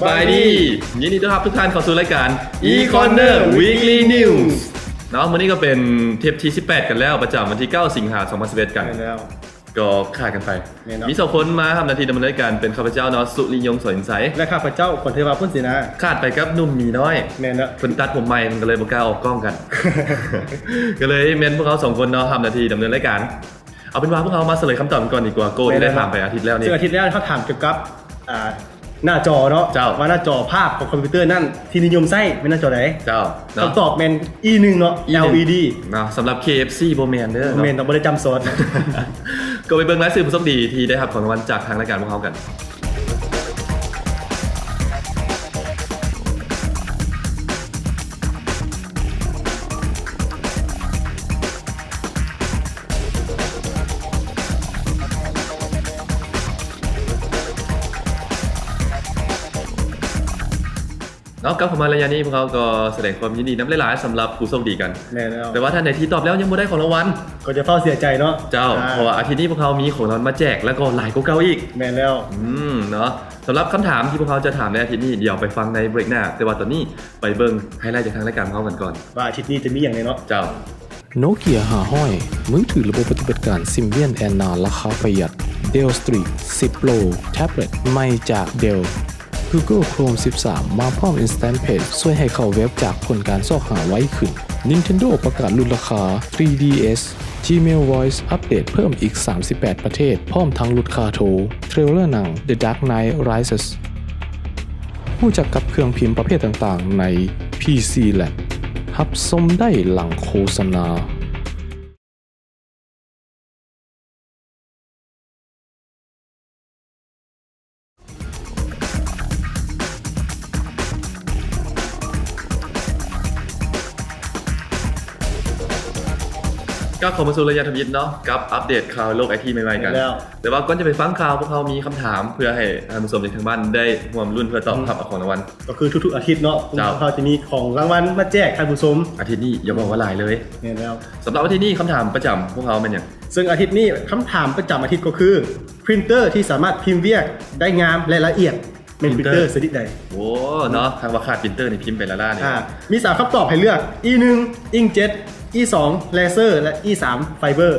ສະບາຍດີ ຍິນດີຕ້ອນຮັບທຸກທ່ານເຂົ້າສູ່ລາຍການ E-Corner Weekly News ເນາະ. ມື້ນີ້ກໍເປັນເທບທີສິບແປດກັນແລ້ວ ປະຈຳວັນທີເກົ້າ ສິງຫາ ສອງພັນສິບເອັດ ກັນ. ແມ່ນແລ້ວ. ກໍຂາດກັນໄປ. ແມ່ນເນາະ. ມີສອງຄົນມາຮັບໜ້າທີ່ດຳເນີນລາຍການ ເປັນຂ້າພະເຈົ້າເນາະ ສຸລິຍົງ ສອນໃສ ແລະ ຂ້າພະເຈົ້າ ຂວັນເທວາ ພຸນສີນາ. ຂາດໄປກັບໜຸ່ມໝີນ້ອຍ ແມ່ນແລ້ວ. ເພິ່ນຕັດຜົມໃໝ່ ເພິ່ນກໍເລີຍບໍ່ກ້າອອກກ້ອງກັນ ກໍເລີຍແມ່ນພວກເຮົາສອງຄົນເນາະ ຮັບໜ້າທີ່ດຳເນີນລາຍການ. ເອົາເປັນວ່າພວກເຮົາມາສະເຫຼີຍຄຳຕອບກັນກ່ອນດີກວ່າ ໂກທີ່ໄດ້ຖາມໄປອາທິດແລ້ວນີ້. ເຊິ່ງອາທິດແລ້ວເຮົາຖາມກ່ຽວກັບ ອ່າ ໜ້າຈໍເນາະ ເຈົ້າ ວ່າໜ້າຈໍພາບຂອງຄອມພິວເຕີນັ້ນທີ່ນິຍົມໃຊ້ແມ່ນໜ້າຈໍໃດ? ເຈົ້າ ເນາະ. ຄຳຕອບແມ່ນ E ໜຶ່ງເນາະ E ໜຶ່ງ LED ເນາະ. ສຳລັບ KFC ບໍ່ແມ່ນເດີ ບໍ່ແມ່ນເນາະ ບໍ່ໄດ້ຈຳສອດ. ກໍໄປເບິ່ງລາຍຊື່ຜູ້ໂຊກດີທີ່ໄດ້ຮັບຂອງລາງວັນຈາກທາງລາຍການພວກເຮົາກັນ. ເນາະ ກັບເຂົ້າມາໄລຍະນີ້ ພວກເຮົາກໍສະແດງຄວາມຍິນດີນຳຫຼາຍໆ ສຳລັບຜູ້ໂຊກດີກັນ. ແມ່ນແລ້ວ. ແຕ່ວ່າທ່ານໃດທີ່ຕອບແລ້ວຍັງບໍ່ໄດ້ຂອງລາງວັນ ກໍຢ່າຟ້າວເສຍໃຈເນາະ. ເຈົ້າ. ອ່າ ເພາະວ່າອາທິດນີ້ພວກເຮົາມີຂອງລາງວັນມາແຈກ ແລ້ວກໍຫຼາຍກວ່າເກົ່າອີກ. ແມ່ນແລ້ວ. ອືມ ເນາະ. ສຳລັບຄຳຖາມທີ່ພວກເຮົາຈະຖາມໃນອາທິດນີ້ ດຽວໄປຟັງໃນເບຣກໜ້າ. ແຕ່ວ່າຕອນນີ້ໄປເບິ່ງໄຮໄລຈາກທາງລາຍການຂອງເຮົາກັນກ່ອນ ວ່າອາທິດນີ້ຈະມີຫຍັງແດ່ເນາະ. ເຈົ້າ. ໂນເກຍຫ້າຮ້ອຍ ມືຖືລະບົບປະຕິບັດການ Symbian Anna ລາຄາປະຢັດ, Dell Streak ສິບ Pro ແທັບເລັດໃໝ່ຈາກ Dell, Google Chrome ສິບສາມ ມາພ້ອມ Instant Page ຊ່ວຍໃຫ້ເຂົ້າເວັບຈາກຜົນການຊອກຫາໄວຂຶ້ນ, Nintendo ປະກາດຫຼຸດລາຄາ 3DS, Gmail Voice ອັບເດດເພີ່ມອີກສາມສິບແປດປະເທດ ພ້ອມທັງຫຼຸດຄ່າໂທ, ເທຣລເລີໜັງ The Dark Knight Rises. ຮູ້ຈັກກັບເຄື່ອງພິມປະເພດຕ່າງໆໃນ PCLab ຮັບຊົມໄດ້ຫຼັງໂຄສະນາ. ກໍເຂົ້າມາສູ່ໄລຍະທຳອິດເນາະ ກັບອັບເດດຂ່າວໂລກໄອທີໃໝ່ໆກັນ. ແລ້ວ ແຕ່ວ່າກ່ອນຈະໄປຟັງຂ່າວ ພວກເຮົາມີຄຳຖາມເພື່ອໃຫ້ທ່ານຜູ້ຊົມທາງບ້ານໄດ້ຮ່ວມລຸ້ນເພື່ອຕອບ ອືມ ຮັບເອົາຂອງລາງວັນ ກໍຄືທຸກໆອາທິດເນາະ. ເຈົ້າ. ພວກເຮົາຈະມີຂອງລາງວັນມາແຈກທ່ານຜູ້ຊົມ. ອາທິດນີ້ຢ່າເວົ້າວ່າຫຼາຍເລີຍ. ແມ່ນແລ້ວ. ສຳລັບອາທິດນີ້ຄຳຖາມປະຈຳພວກເຮົາແມ່ນຫຍັງ? ເຊິ່ງອາທິດນີ້ຄຳຖາມປະຈຳອາທິດກໍຄື Printer ທີ່ສາມາດພິມວຽກໄດ້ງາມ ແລະ ລະອຽດ ແມ່ນ Printer Printer ຊະນິດໃດ? ໂອ້ ເນາະ ຖ້າວ່າຂາດ Printer ນີ້ພິມໄປລ້າໆນີ້. ອ່າ ມີສາມຄຳຕອບໃຫ້ເລືອກ E ໜຶ່ງ Inkjet, E ສອງ Laser ແລະ E ສາມ Fiber.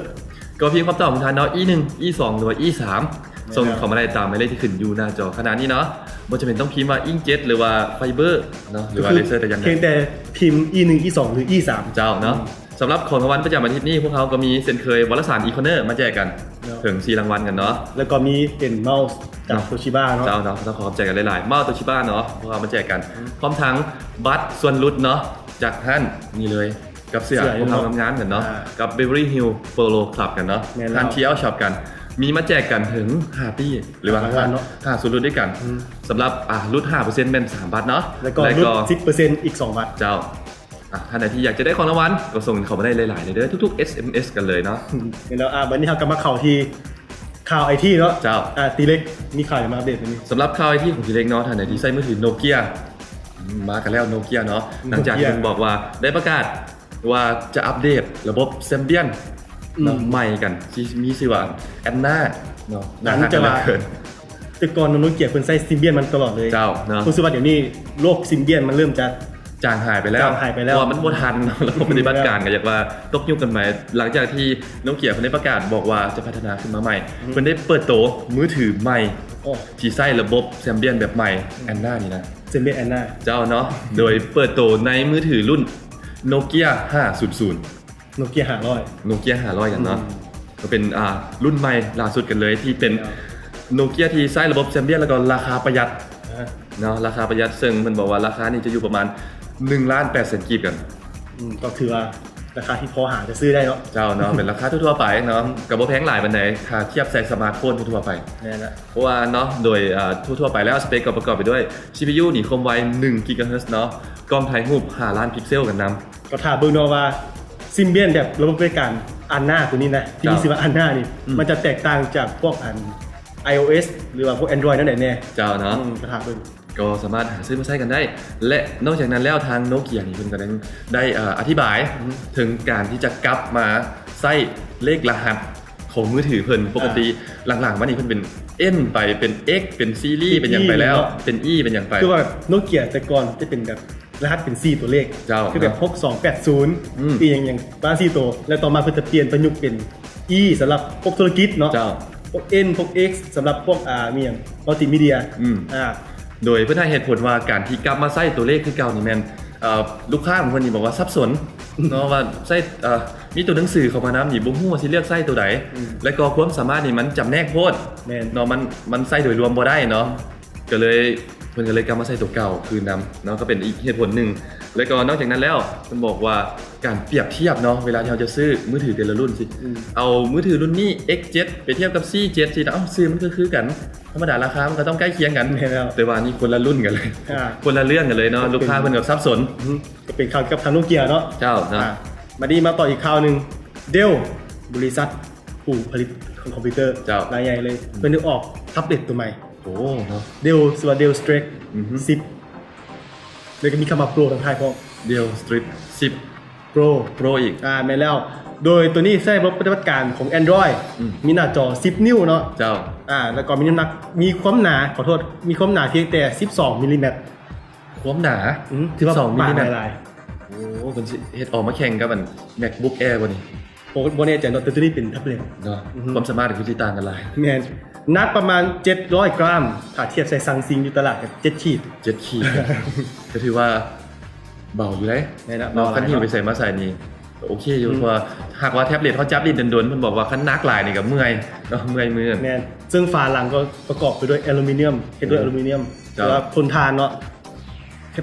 ກໍພຽງຄຳຕອບຂອງທ່ານເນາະ E ໜຶ່ງ E ສອງ ຫຼືວ່າ E ສາມ ແມ່ນແລ້ວ. ສົ່ງເຂົ້າມາໄດ້ຕາມໝາຍເລກທີ່ຂຶ້ນຢູ່ໜ້າຈໍຂະນະນີ້ເນາະ. ບໍ່ຈຳເປັນຕ້ອງພິມວ່າ Inkjet ຫຼືວ່າ Fiber ເນາະ ຫຼືວ່າ Laser ແຕ່ຢ່າງໃດ ພຽງແຕ່ພິມ E ໜຶ່ງ E ສອງ ຫຼື E ສາມ. ເຈົ້າເນາະ. ອືມ. ສຳລັບຂອງລາງວັນປະຈຳອາທິດນີ້ ພວກເຮົາກໍມີເຊັ່ນເຄີຍ ວາລະສານ E-Corner ມາແຈກກັນ ເນາະ ເຖິງສີ່ລາງວັນກັນເນາະ. ແລ້ວກໍມີເປັນເມົາສ໌ຈາກ ເນາະ ໂຕຊິບະເນາະ. ເຈົ້າເນາະ ຕ້ອງຂໍຂອບໃຈກັນຫຼາຍໆ ເມົາສ໌ໂຕຊິບະເນາະ ພວກເຮົາມາແຈກກັນ. ອືມ. ພ້ອມທັງບັດສ່ວນຫຼຸດເນາະ ຈາກຮ້ານນີ້ເລີຍ ກັບເສື້ອ ເສື້ອ ພວກເຮົາ ເນາະ ງາມໆກັນເນາະ. ອ່າ. ກັບ Beverly Hills Polo Club ກັນເນາະ. ແມ່ນແລ້ວ. ຮ້ານ T L Shop ກັນ ມີມາແຈກກັນເຖິງຫ້າປີ້ ຫຼືວ່າຫ້າ ຫ້າສ່ວນຫຼຸດດ້ວຍກັນ. ອືມ. ສຳລັບ ອ່າ ຫຼຸດຫ້າເປີເຊັນແມ່ນສາມບັດເນາະ ແລ້ວກໍ ແລ້ວກໍຫຼຸດສິບເປີເຊັນອີກສອງບັດ. ເຈົ້າ. ອ່ະ ທ່ານໃດທີ່ຢາກຈະໄດ້ຂອງລາງວັນ ກໍສົ່ງເຂົ້າມາໄດ້ຫຼາຍໆເດີ ທຸກໆ ເອສເອັມເອສ ກັນເລີຍເນາະ. ອືມ ແມ່ນແລ້ວ. ອ່າ ບັດນີ້ເຮົາກໍມາເຂົ້າທີ່ຂ່າວໄອທີເນາະ. ເຈົ້າ. ອ່າ ຕີເລັກມີຂ່າວຫຍັງມາອັບເດດມື້ນີ້? ສຳລັບຂ່າວໄອທີຂອງຕີເລັກເນາະ ທ່ານໃດທີ່ໃຊ້ມືຖືໂນເກຍ ອືມ ມາກັນແລ້ວໂນເກຍເນາະ. ໂນເກຍ. ຫຼັງຈາກທີ່ເພິ່ນບອກວ່າໄດ້ປະກາດວ່າຈະອັບເດດລະບົບ Symbian ເນາະ ອືມ ໃໝ່ກັນ ທີ່ມີຊື່ວ່າ Anna ເນາະ. ໜ້າຮັກເຫຼືອເກີນ. ແຕ່ກ່ອນໂນເກຍເພິ່ນໃຊ້ Symbian ມາຕະຫຼອດເລີຍ. ເຈົ້າເນາະ. ຮູ້ສຶກວ່າດຽວນີ້ໂລກ Symbian ມັນເລີ່ມຈະຈາງຫາຍໄປແລ້ວ. ຈາງຫາຍໄປແລ້ວ ເພາະວ່າມັນບໍ່ທັນ ລະບົບປະຕິບັດການ ກໍຢາກວ່າຕົກຍຸກກັນໄປ. ຫຼັງຈາກທີ່ໂນເກຍເພິ່ນໄດ້ປະກາດບອກວ່າຈະພັດທະນາຂຶ້ນມາໃໝ່ ອືມ ເພິ່ນໄດ້ເປີດໂຕມືຖືໃໝ່ ໂອ້ ທີ່ໃຊ້ລະບົບ Symbian ແບບໃໝ່ ອືມ Anna ນີ້ນະ Symbian Anna. ເຈົ້າເນາະ. ໂດຍເປີດໂຕໃນມືຖືລຸ້ນໂນເກຍຫ້າສູນສູນ ໂນເກຍຫ້າຮ້ອຍ ໂນເກຍຫ້າຮ້ອຍກັນເນາະ. ອືມ. ກໍເປັນ ອ່າ ລຸ້ນໃໝ່ລ່າສຸດກັນເລີຍ ທີ່ເປັນ ແມ່ນແລ້ວ ໂນເກຍທີ່ໃຊ້ລະບົບ Symbian ແລ້ວກໍລາຄາປະຢັດ ອ່າ ເນາະ ລາຄາປະຢັດ ເຊິ່ງເພິ່ນບອກວ່າລາຄານີ້ຈະຢູ່ປະມານໜຶ່ງລ້ານແປດແສນກີບກັນ. ອືມ ກໍຖືວ່າລາຄາທີ່ພໍຫາຈະຊື້ໄດ້ເນາະ. ເຈົ້າເນາະ. ເປັນລາຄາທົ່ວໆໄປເນາະ ອືມ ກໍບໍ່ແພງຫຼາຍປານໃດ ຖ້າທຽບໃສ່ສະມາດໂຟນທົ່ວໆໄປ. ແມ່ນລະ. ເພາະວ່າເນາະ ໂດຍ ອ່າ ທົ່ວໆໄປແລ້ວ ສະເປັກກໍປະກອບໄປດ້ວຍ ຊີພີຢູ ນີ້ຄວາມໄວໜຶ່ງກິກາເຮີດເນາະ ກ້ອງຖ່າຍຮູບຫ້າລ້ານພິກເຊວກັນນຳ. ກໍຖ້າເບິ່ງເນາະວ່າ Symbian ແບບລະບົບບໍລິການ Anna ຕົວນີ້ນະ ທີ່ມີ ເຈົ້າ ຊື່ວ່າ Anna ນີ້ ອືມ ມັນຈະແຕກຕ່າງຈາກພວກອັນ iOS ຫຼືວ່າພວກ Android ແນວໃດແດ່. ເຈົ້າເນາະ. ອືມ ກໍຖ້າເບິ່ງ ກໍສາມາດຫາຊື້ມາໃຊ້ກັນໄດ້ ແລະ ນອກຈາກນັ້ນແລ້ວ ທາງໂນເກຍນີ້ເພິ່ນກໍໄດ້ ໄດ້ ເອີ ອະທິບາຍ ອືມ ເຖິງການທີ່ຈະກັບມາໃຊ້ເລກລະຫັດ ຂອງມືຖືເພິ່ນ. ປົກກະຕິ ອ່າ ຫຼັງໆມານີ້ເພິ່ນເປັນ N ໄປ ເປັນ X ເປັນຊີຣີ ເປັນ E ເປັນຫຍັງໄປແລ້ວ ເປັນ E ເປັນຫຍັງໄປ. ຄືວ່າໂນເກຍແຕ່ກ່ອນຈະເປັນແບບລະຫັດເປັນສີ່ຕົວເລກ ເຈົ້າ ຄືແບບ ເນາະ ຫົກສອງແປດສູນ ອືມ ອີ່ຫຍັງຫຍັງປະມານສີ່ໂຕ ແລ້ວຕໍ່ມາເພິ່ນຈະປ່ຽນປະຍຸກເປັນ E ສຳລັບພວກທຸລະກິດເນາະ ເຈົ້າ ພວກ N ພວກ X ສຳລັບພວກ ອ່າ ມີຫຍັງ ມັລຕິມີເດຍ ອືມ ອ່າ ໂດຍເພິ່ນໃຫ້ເຫດຜົນວ່າການທີ່ກັບມາໃຊ້ຕົວເລກຄືເກົ່ານີ້ແມ່ນ ເອີ ລູກຄ້າຂອງເພິ່ນນີ້ບອກວ່າສັບສົນເນາະ ວ່າໃຊ້ ເອີ ມີຕົວໜັງສືເຂົ້າມານຳນີ້ ບໍ່ຮູ້ວ່າຊິເລືອກໃຊ້ຕົວໃດ ອືມ ແລະກໍຄວາມສາມາດນີ້ມັນຈຳແນກໂພດ ແມ່ນ ເນາະ ມັນ ມັນໃຊ້ໂດຍລວມບໍ່ໄດ້ເນາະ ກໍເລີຍ ເພິ່ນກໍເລີຍກັບມາໃຊ້ຕົວເກົ່າຄືນນຳເນາະ ກໍເປັນອີກເຫດຜົນໜຶ່ງ. ແລ້ວກໍນອກຈາກນັ້ນແລ້ວ ເພິ່ນບອກວ່າການປຽບທຽບເນາະ ເວລາທີ່ເຮົາຈະຊື້ມືຖືແຕ່ລະລຸ້ນຊິ ອືມ ເອົາມືຖືລຸ້ນນີ້ X ເຈັດ ໄປທຽບກັບ C ເຈັດ ຊິ ເອົ້າ ຊື່ມັນກໍຄືກັນ ທຳມະດາລາຄາມັນກໍຕ້ອງໃກ້ຄຽງກັນ ແມ່ນແລ້ວ ແຕ່ວ່ານີ້ຄົນລະລຸ້ນກັນເລີຍ ອ່າ ຄົນລະເລື່ອງກັນເລີຍເນາະ ລູກຄ້າເພິ່ນກໍສັບສົນ ອືມ ກໍເປັນຂ່າວກ່ຽວກັບທາງໂນເກຍເນາະ ເຈົ້າ ເນາະ ອ່າ ມາດີມາຕໍ່ອີກຂ່າວໜຶ່ງ Dell ບໍລິສັດຜູ້ຜະລິດຂອງຄອມພິວເຕີ ເຈົ້າ ລາຍໃຫຍ່ເລີຍ ອືມ ເພິ່ນໄດ້ອອກແທັບເລັດຕົວໃໝ່ ໂອ້ ເນາະ Dell ຊື່ວ່າ Dell Strix ອືຮຶ ສິບ ແລ້ວກໍມີຄຳວ່າ Pro ທັງທ້າຍພ້ອມ Dell Strix ສິບ Pro Pro ອີກ ອ່າ ແມ່ນແລ້ວ ໂດຍຕົວນີ້ໃຊ້ລະບົບປະຕິບັດການຂອງ Android ອືມ ມີໜ້າຈໍສິບນິ້ວເນາະ ເຈົ້າ ອ່າ ແລ້ວກໍມີນ້ຳໜັກ ມີຄວາມໜາ ຂໍໂທດ ມີຄວາມໜາພຽງແຕ່ສິບສອງມິລລີແມັດ ຄວາມໜາ ອືມ ຖືວ່າບາງຫຼາຍໆ ໂອ້ ເພິ່ນຊິເຮັດອອກມາແຂ່ງກັບອັນ MacBook Air ບໍ່ນີ້? ໂອ້ ບໍ່ແນ່ໃຈເນາະ ແຕ່ຕົວນີ້ເປັນແທັບເລັດເນາະ ອືຮຶ ຄວາມສາມາດກໍຄືຊິຕ່າງກັນຫຼາຍ ແມ່ນ ໜັກປະມານເຈັດຮ້ອຍກຣາມ ຖ້າທຽບໃສ່ຊັງຊິງຢູ່ຕະຫຼາດກໍເຈັດຂີດ ເຈັດຂີດ ກໍຖືວ່າເບົາຢູ່ເດ້ ແມ່ນລະ ເນາະ ເບົາຫຼາຍ ຄັນຫິ້ວໄປໃສມາໃສນີ້ ໂອເຄຢູ່ ອືມ ເພາະວ່າຫາກວ່າແທັບເລັດເຮົາຈັບຫຼິ້ນດົນໆ ເພິ່ນບອກວ່າຄັນໜັກຫຼາຍນີ້ກໍເມື່ອຍເນາະ ເມື່ອຍມື ແມ່ນ ເຊິ່ງຝາຫຼັງກໍປະກອບໄປດ້ວຍອາລູມິນຽມ ເຮັດດ້ວຍ ອາລູມິນຽມ ເຈົ້າ ຖືວ່າທົນທານເນາະ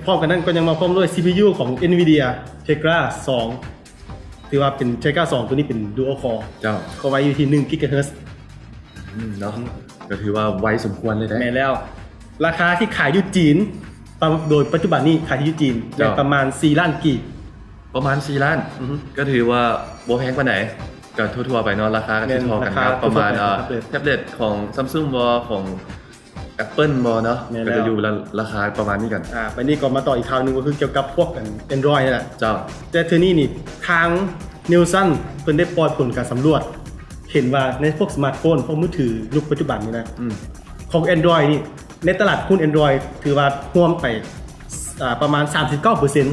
ພ້ອມກັນນັ້ນກໍຍັງມາພ້ອມດ້ວຍ ຊີພີຢູ ຂອງ Nvidia Tegra ສອງ ຖືວ່າເປັນ Tegra ສອງ ຕົວນີ້ເປັນ Dual Core ເຈົ້າ ຄອໄວຢູ່ທີ່ໜຶ່ງກິກກາເຮີດ ອືມ ເນາະ ກໍຖືວ່າໄວສົມຄວນເລີຍເດ້ ແມ່ນແລ້ວ ລາຄາທີ່ຂາຍຢູ່ຈີນ ໂດຍປັດຈຸບັນນີ້ຂາຍຢູ່ຈີນ ເຈົ້າ ແມ່ນປະມານສີ່ລ້ານກີບ ປະມານສີ່ລ້ານ ອືຮຶ ກໍຖືວ່າບໍ່ແພງປານໃດ ກໍທົ່ວໆໄປເນາະ ລາຄາກໍຄືເທົ່າກັນກັບປະມານ ແທັບເລັດຂອງ Samsung ບໍ່ ຂອງ Apple ບໍ່ເນາະ ແມ່ນແລ້ວ ກໍຈະຢູ່ລາ ລາຄາປະມານນີ້ກັນ ອ່າ ບາດນີ້ກໍມາຕໍ່ອີກຂ່າວໜຶ່ງ ກໍຄືກ່ຽວກັບພວກ Android ນີ້ແຫຼະ ເຈົ້າ ແຕ່ເທື່ອນີ້ນີ້ ທາງ Nielsen ເພິ່ນໄດ້ປ່ອຍຜົນການສຳຫຼວດ ເຫັນວ່າໃນພວກສະມາດໂຟນ ພວກມືຖືຍຸກປັດຈຸບັນນີ້ນະ ອືມ ຂອງ Android ນີ້ ໃນຕະຫຼາດຫຸ້ນ Android ຖືວ່າຮ່ວມໄປ ອ່າ ປະມານສາມສິບເກົ້າເປີເຊັນ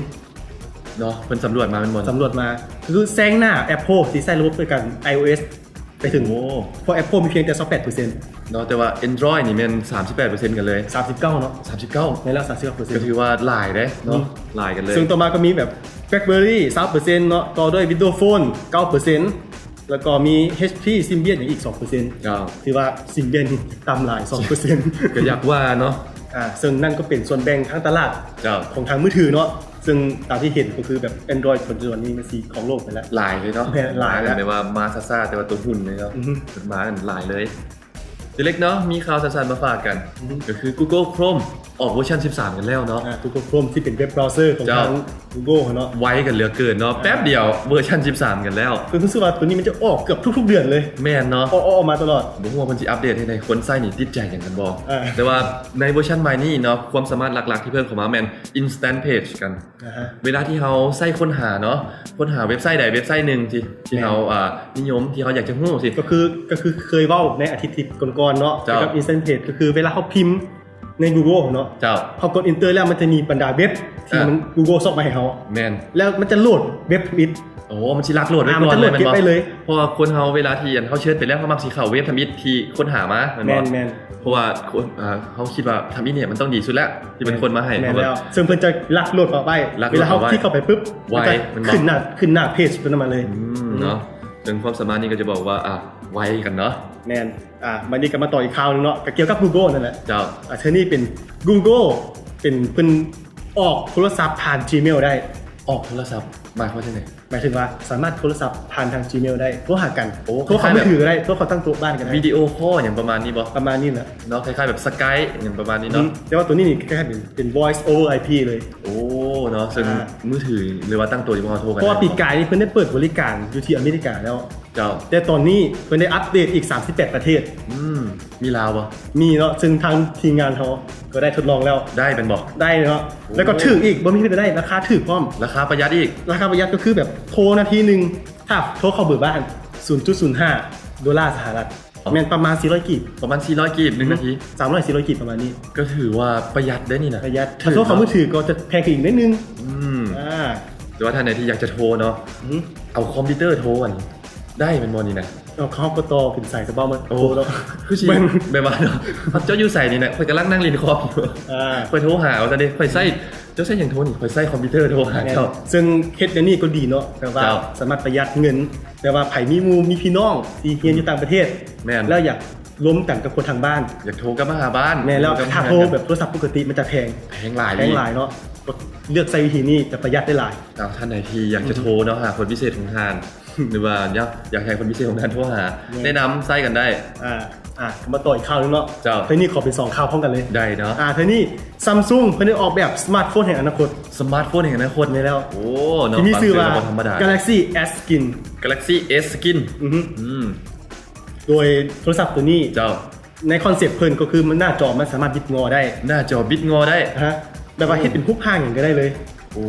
ເນາະ ເພິ່ນສຳຫຼວດມາແມ່ນບໍ່? ສຳຫຼວດມາ ຄືແຊງໜ້າ Apple ທີ່ໃຊ້ລະບົບດຽວກັນ iOS ໄປເຖິງ ໂອ້ ເພາະ Apple ມີພຽງແຕ່ຊາວແປດເປີເຊັນ ເນາະ ແຕ່ວ່າ Android ນີ້ແມ່ນສາມສິບແປດເປີເຊັນກັນເລີຍ ສາມສິບເກົ້າເນາະ ສາມສິບເກົ້າ ແມ່ນແລ້ວ ສາມສິບເກົ້າເປີເຊັນ ກໍຖືວ່າຫຼາຍເດ້ເນາະ ອືມ ຫຼາຍກັນເລີຍ ເຊິ່ງຕໍ່ມາກໍມີແບບ BlackBerry ຊາວເປີເຊັນເນາະ ຕໍ່ດ້ວຍ Windows Phone ເກົ້າເປີເຊັນ ແລ້ວກໍມີ HP Symbian ອີກສອງເປີເຊັນ ເຈົ້າ ຖືວ່າ Symbian ນີ້ຕ່ຳຫຼາຍ ສອງເປີເຊັນ ກໍຢາກວ່າເນາະ ອ່າ ເຊິ່ງນັ້ນກໍເປັນສ່ວນແບ່ງທາງຕະຫຼາດ ເຈົ້າ ຂອງທາງມືຖືເນາະ ເຊິ່ງຕາມທີ່ເຫັນກໍຄືແບບ Android ປັດຈຸບັນນີ້ມັນຊິຄອງໂລກໄປແລ້ວ ຫຼາຍເລີຍເນາະ ແມ່ນ ຫຼາຍແລ້ວ ແບບວ່າມາຊ້າໆ ແຕ່ວ່າໂຕຫຸ້ນເລີຍເນາະ ອືຮຶ ເພິ່ນມາຫຼາຍເລີຍ ເດັກເນາະ ມີຂ່າວສັ້ນໆມາຝາກກັນ ອືຮຶ ກໍຄື Google Chrome ອອກເວີຊັນສິບສາມກັນແລ້ວເນາະ ອ່າ Google Chrome ທີ່ເປັນເວັບເບຣາວເຊີຂອງ ເຈົ້າ ທາງ Google ເນາະ ໄວກັນເຫຼືອເກີນເນາະ ອ່າ ແປັບດຽວເວີຊັນສິບສາມກັນແລ້ວ ຄືຮູ້ສຶກວ່າຕົວນີ້ມັນຈະອອກເກືອບທຸກໆເດືອນເລີຍ ແມ່ນເນາະ ອອກ ອອກມາຕະຫຼອດ ບໍ່ຮູ້ວ່າເພິ່ນຊິອັບເດດເຮັດໃຫ້ຄົນໃຊ້ນີ້ຕິດໃຈຫຍັງກັນບໍ່ ອ່າ ແຕ່ວ່າໃນເວີຊັນໃໝ່ນີ້ເນາະ ຄວາມສາມາດຫຼັກໆທີ່ເພີ່ມເຂົ້າມາແມ່ນ Instant Page ກັນ ອ່າຮະ ເວລາທີ່ເຮົາໃຊ້ຄົ້ນຫາເນາະ ຄົ້ນຫາເວັບໄຊໃດເວັບໄຊໜຶ່ງທີ່ ທີ່ເຮົາ ອ່າ ນິຍົມ ທີ່ເຮົາຢາກຈະຮູ້ຊີ້ ກໍຄື ກໍຄືເຄີຍເວົ້າໃນອາທິດທີ່ກ່ອນໆເນາະ ກ່ຽວກັບ Instant Page ກໍຄືເວລາເຮົາພິມໃນ Google ເນາະ ເຈົ້າ ເຮົາກົດ Enter ແລ້ວມັນຈະມີບັນດາເວັບທີ່ ອ່າ ມັນ Google ຊອກມາໃຫ້ເຮົາ ແມ່ນ ແລ້ວມັນຈະໂຫຼດເວັບທຳອິດ ໂອ້ ມັນຊິລັກໂຫຼດໄວ້ກ່ອນເລີຍແມ່ນບໍ່? ເນາະ ເພາະວ່າຄົນເຮົາເວລາທີ່ອັນເຮົາເຊີດໄປແລ້ວ ເຮົາມັກຊິເຂົ້າເວັບທຳອິດທີ່ຄົ້ນຫາມາແມ່ນບໍ່? ແມ່ນ ເພາະວ່າຄົນ ເອີ ເຮົາຄິດວ່າທຳອິດນີ້ມັນຕ້ອງດີສຸດແລ້ວ ທີ່ເພິ່ນຄົ້ນມາໃຫ້ ແມ່ນແລ້ວ ເຮົາແບບ ເຊິ່ງເພິ່ນຈະລັກໂຫຼດເອົາໄວ້ ລັກໂຫຼດເອົາໄວ້ ເວລາເຮົາຄລິກເຂົ້າໄປປຶບ ໄວ ມັນຈະ ແມ່ນບໍ່? ຂຶ້ນໜ້າ ຂຶ້ນໜ້າ Page ຕົວນັ້ນມາເລີຍ ອືມ ອືມ ເນາະ ເຊິ່ງຄວາມສາມາດນີ້ກໍຈະບອກວ່າ ອ່າ ໄວຄືກັນເນາະ ແມ່ນ ອ່າ ບັດນີ້ກໍມາຕໍ່ອີກຂ່າວໜຶ່ງເນາະ ກໍກ່ຽວກັບ Google ນັ້ນແຫຼະ ເຈົ້າ ອ່າ ເທື່ອນີ້ເປັນ Google ເປັນ ເພິ່ນອອກໂທລະສັບຜ່ານ Gmail ໄດ້ ອອກໂທລະສັບ ໝາຍຄວາມວ່າຈັ່ງໃດ? ໝາຍເຖິງວ່າສາມາດໂທລະສັບຜ່ານທາງ Gmail ໄດ້ ໂທຫາກັນ ໂອ້ ໂທເຂົ້າມືຖືກໍໄດ້ ໂທເຂົ້າຕັ້ງໂຕະບ້ານກໍໄດ້ ວິດີໂອຄໍຫຍັງປະມານນີ້ບໍ່? ປະມານນີ້ແຫຼະເນາະ ຄ້າຍໆແບບ Skype ຫຍັງປະມານນີ້ເນາະ ອືມ ແຕ່ວ່າໂຕນີ້ນີ້ຄ້າຍໆເປັນ ເປັນ Voice over IP ເລີຍ ໂອ້ ເນາະ ເຊິ່ງ ອ່າ ມືຖື ຫຼືວ່າຕັ້ງໂຕະທີ່ພວກເຮົາໂທກັນ ເພາະວ່າປີກາຍນີ້ເພິ່ນໄດ້ເປີດບໍລິການຢູ່ທີ່ອາເມລິກາແລ້ວ ເຈົ້າ ແຕ່ຕອນນີ້ເພິ່ນໄດ້ອັບເດດອີກສາມສິບແປດປະເທດ ອືມ ມີລາວບໍ່? ມີເນາະ ເຊິ່ງທາງທີມງານເຮົາກໍໄດ້ທົດລອງແລ້ວ ໄດ້ແມ່ນບໍ່? ໄດ້ເນາະ ໂອ້ ແລ້ວກໍຖືກອີກ ບໍ່ມີຜິດໄດ້ ລາຄາຖືກພ້ອມ ລາຄາປະຢັດອີກ ລາຄາປະຢັດກໍຄືແບບໂທນາທີໜຶ່ງ ຖ້າໂທເຂົ້າເບີບ້ານ ສູນຈຸດສູນຫ້າ ໂດລາສະຫະລັດ ແມ່ນປະມານສີ່ຮ້ອຍກີບ ປະມານສີ່ຮ້ອຍກີບ ໜຶ່ງນາທີ ສາມຮ້ອຍສີ່ຮ້ອຍກີບປະມານນີ້ ກໍຖືວ່າປະຢັດໄດ້ນີ້ນະ ປະຢັດ. ຖ້າໂທຫາມືຖືກກໍຈະແພງຂຶ້ນອີກໜ້ອຍໜຶ່ງ ອືມ ອ່າ ແຕ່ວ່າທ່ານໃດທີ່ຢາກຈະໂທເນາະ ອືມ ເອົາຄອມພິວເຕີໂທອັນນີ້ໄດ້ແມ່ນບໍ່ນີ້ນະ? ເອົາ ເຮົາກໍຕໍ່ເປັນສາຍສະເພາະມາ ໂອ້ ໂທເນາະ ຄືຊິແບບວ່າເນາະ ເຈົ້າຢູ່ໃສນີ້ນະ? ຂ້ອຍກຳລັງນັ່ງຫຼິ້ນຄອມຢູ່ ອ່າ ຂ້ອຍໂທຫາວ່າຊັ້ນເດ້ ຂ້ອຍໃຊ້ ເຈົ້າໃຊ້ຫຍັງໂທນີ້? ຂ້ອຍໃຊ້ຄອມພິວເຕີໂທຫາເຈົ້າ ແມ່ນ ເຊິ່ງເຮັດແນວນີ້ກໍດີເນາະ ແບບວ່າ ເຈົ້າ ສາມາດປະຢັດເງິນ ແບບວ່າໃຜມີໝູ່ມີພີ່ນ້ອງທີ່ຮຽນຢູ່ຕ່າງປະເທດ ແມ່ນ ແລ້ວຢາກລົມກັນກັບຄົນທາງບ້ານ ຢາກໂທກັບມາຫາບ້ານ ແມ່ນແລ້ວ ໂທກັບ ຖ້າໂທແບບໂທລະສັບປົກກະຕິມັນຈະແພງ ແພງຫຼາຍ ແພງຫຼາຍເນາະ ກໍເລືອກໃຊ້ວິທີນີ້ຈະປະຢັດໄດ້ຫຼາຍ. ເຈົ້າ ທ່ານໃດທີ່ຢາກຈະໂທເນາະ ຫາຄົນພິເສດຂອງທ່ານ ຫຼືວ່າຢາກ ຢາກໃຫ້ຄົນພິເສດຂອງທ່ານໂທຫາ ແມ່ນ ແນະນຳໃຊ້ກັນໄດ້ ອ່າ ອ່າ ມາຕໍ່ອີກຂ່າວໜຶ່ງເນາະ ເຈົ້າ ເທື່ອນີ້ຂໍເປັນສອງຂ່າວພ້ອມກັນເລີຍ ໄດ້ເນາະ ອ່າ ເທື່ອນີ້ Samsung ເພິ່ນໄດ້ອອກແບບສະມາດໂຟນແຫ່ງອະນາຄົດ ສະມາດໂຟນແຫ່ງອະນາຄົດ ແມ່ນແລ້ວ ໂອ້ ເນາະ ທີ່ມີຊື່ວ່າ Galaxy S Skin Galaxy S Skin ອືຮຶ ອືມ ໂດຍໂທລະສັບໂຕນີ້ ເຈົ້າ ໃນຄອນເຊັບເພິ່ນກໍຄືມັນໜ້າຈໍມັນສາມາດບິດງໍໄດ້ ໜ້າຈໍບິດງໍໄດ້ ຮະ ແບບວ່າເຮັດເປັນຮູບຮ່າງຫຍັງກໍໄດ້ເລີຍ ໂອ້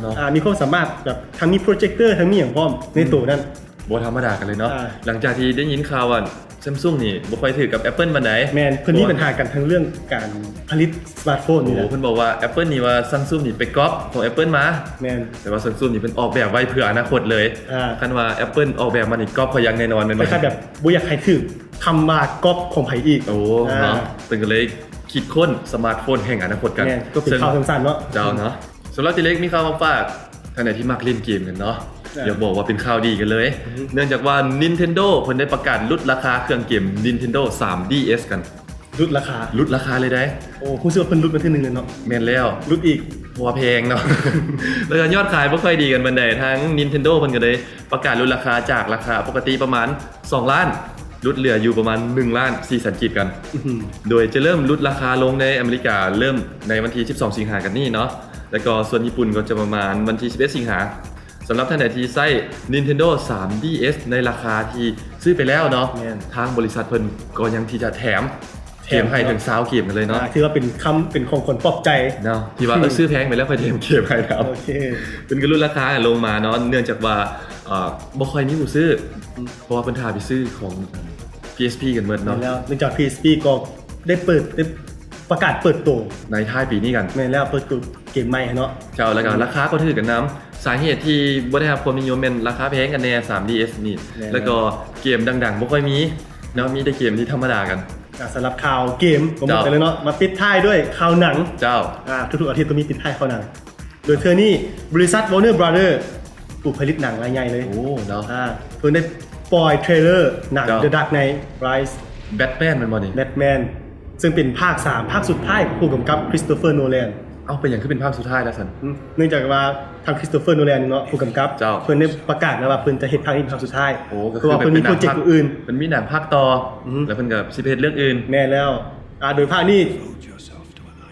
ເນາະ ອ່າ ມີຄວາມສາມາດແບບທັງມີໂປຣເຈັກເຕີ ທັງມີຫຍັງພ້ອມໃນໂຕນັ້ນ ບໍ່ທຳມະດາກັນເລີຍເນາະ ອ່າ ຫຼັງຈາກທີ່ໄດ້ຍິນຂ່າວວ່າ Samsung ນີ້ບໍ່ຄ່ອຍຖືກກັບ Apple ປານໃດ ແມ່ນ ເພິ່ນມີບັນຫາກັນທາງເລື່ອງການຜະລິດສະມາດໂຟນນີ້ແຫຼະ ໂອ້ ເພິ່ນບອກວ່າ Apple ນີ້ວ່າ Samsung ນີ້ໄປກັອບຂອງ Apple ມາ ແມ່ນ ແຕ່ວ່າ Samsung ນີ້ເພິ່ນອອກແບບໄວ້ເພື່ອອະນາຄົດເລີຍ ອ່າ ຄັນວ່າ Apple ອອກແບບມານີ້ກັອບຂ້ອຍຢ່າງແນ່ນອນແມ່ນບໍ່ ຄ້າຍໆແບບບໍ່ຢາກໃຫ້ຖືກຄຳວ່າກັອບຂອງໃຜອີກ ໂອ້ ອ່າ ເນາະ ເພິ່ນກໍເລີຍຄິດຄົ້ນສະມາດໂຟນແຫ່ງອະນາຄົດກັນ ແມ່ນ ກໍເປັນຂ່າວສັ້ນໆເນາະ ເຈົ້າເນາະ ສຳລັບທີ່ເລັກມີຂ່າວມາຝາກ ທ່ານໃດທີ່ມັກຫຼິ້ນເກມກັນເນາະ ອ່າ ຢາກບອກວ່າເປັນຂ່າວດີກັນເລີຍ ອືຮຶ ເນື່ອງຈາກວ່າ Nintendo ເພິ່ນໄດ້ປະກາດຫຼຸດລາຄາເຄື່ອງເກມ Nintendo ສາມ DS ກັນ ຫຼຸດລາຄາ ຫຼຸດລາຄາເລີຍໄດ໋ ໂອ້ ຮູ້ສຶກວ່າເພິ່ນຫຼຸດມາເທື່ອໜຶ່ງແລ້ວເນາະ ແມ່ນແລ້ວ ຫຼຸດອີກ ເພາະວ່າແພງເນາະ ແລ້ວກໍຍອດຂາຍບໍ່ຄ່ອຍດີກັນປານໃດ ທາງ Nintendo ເພິ່ນກໍໄດ້ປະກາດຫຼຸດລາຄາຈາກລາຄາປົກກະຕິປະມານສອງລ້ານ ຫຼຸດເຫຼືອຢູ່ປະມານໜຶ່ງລ້ານສີ່ແສນກີບກັນ ອືຮຶ ໂດຍຈະເລີ່ມຫຼຸດລາຄາລົງໃນອາເມລິກາ ເລີ່ມໃນວັນທີສິບສອງສິງຫາກັນນີ້ເນາະ ແລ້ວກໍສ່ວນຍີ່ປຸ່ນກໍຈະປະມານວັນທີສິບເອັດສິງຫາ ສຳລັບທ່ານໃດທີ່ໃຊ້ Nintendo ສາມ DS ໃນລາຄາທີ່ຊື້ໄປແລ້ວເນາະ ແມ່ນ ທາງບໍລິສັດເພິ່ນກໍຍັງທີ່ຈະແຖມ ແຖມ ເກມໃຫ້ເຖິງຊາວເກມກັນເລີຍເນາະ ອ່າ ຖືວ່າເປັນຄຳ ເປັນຂອງຂວັນປອບໃຈເນາະ ທີ່ວ່າ ເອີ ຊື້ແພງໄປແລ້ວຂ້ອຍແຖມເກມໃຫ້ແລ້ວ ໂອເຄ ເພິ່ນກໍຫຼຸດລາຄາລົງມາເນາະ ເນື່ອງຈາກວ່າ ເອີ ບໍ່ຄ່ອຍມີຜູ້ຊື້ ອືມ ເພາະວ່າເພິ່ນຖ້າໄປຊື້ຂອງ PSP ກັນໝົດເນາະ ແມ່ນແລ້ວ ເນື່ອງຈາກ PSP ກໍໄດ້ເປີດ ໄດ້ປະກາດເປີດໂຕໃນທ້າຍປີນີ້ກັນ ແມ່ນແລ້ວ ເປີດໂຕເກມໃໝ່ເນາະ ເຈົ້າ ແລ້ວກໍ ອືມ ລາຄາກໍຖືກກັນນຳ ສາເຫດທີ່ບໍ່ໄດ້ຮັບຄວາມນິຍົມແມ່ນລາຄາແພງກັນແດ່ ສາມ DS ນີ້ ແມ່ນແລ້ວ ແລ້ວກໍເກມດັງໆບໍ່ຄ່ອຍມີເນາະ ມີແຕ່ເກມທີ່ທຳມະດາກັນ ອ່າ ສຳລັບຂ່າວເກມກໍໝົດໄປແລ້ວເນາະ ເຈົ້າ ມາປິດທ້າຍດ້ວຍຂ່າວໜັງ ເຈົ້າ ອ່າ ທຸກໆອາທິດຕ້ອງມີປິດທ້າຍຂ່າວໜັງ ໂດຍເທື່ອນີ້ບໍລິສັດ Warner Brother ຜູ້ຜະລິດໜັງລາຍໃຫຍ່ເລີຍ ໂອ້ ເນາະ ອ່າ ເພິ່ນໄດ້ປ່ອຍເທຣລເລີໜັງ ເຈົ້າ The Dark Knight Rises Batman ແມ່ນບໍ່ນີ້? Batman ເຊິ່ງເປັນພາກສາມ ພາກສຸດທ້າຍຂອງຜູ້ກຳກັບ Christopher Nolan ເອົ້າ ເປັນຫຍັງຄືເປັນພາກສຸດທ້າຍລະຊັ້ນ? ອືມ ເນື່ອງຈາກວ່າທາງ Christopher Nolan ເນາະ ຜູ້ກຳກັບ ເຈົ້າ ເພິ່ນໄດ້ປະກາດແລ້ວວ່າເພິ່ນຈະເຮັດພາກນີ້ເປັນພາກສຸດທ້າຍ ໂອ້ ກໍຄືເພາະວ່າເພິ່ນມີໂປຣເຈັກອື່ນ ເພິ່ນມີໜັງພາກຕໍ່ ອືມ ແລ້ວເພິ່ນກໍຊິໄປເຮັດເລື່ອງອື່ນ ແມ່ນແລ້ວ ອ່າ ໂດຍພາກນີ້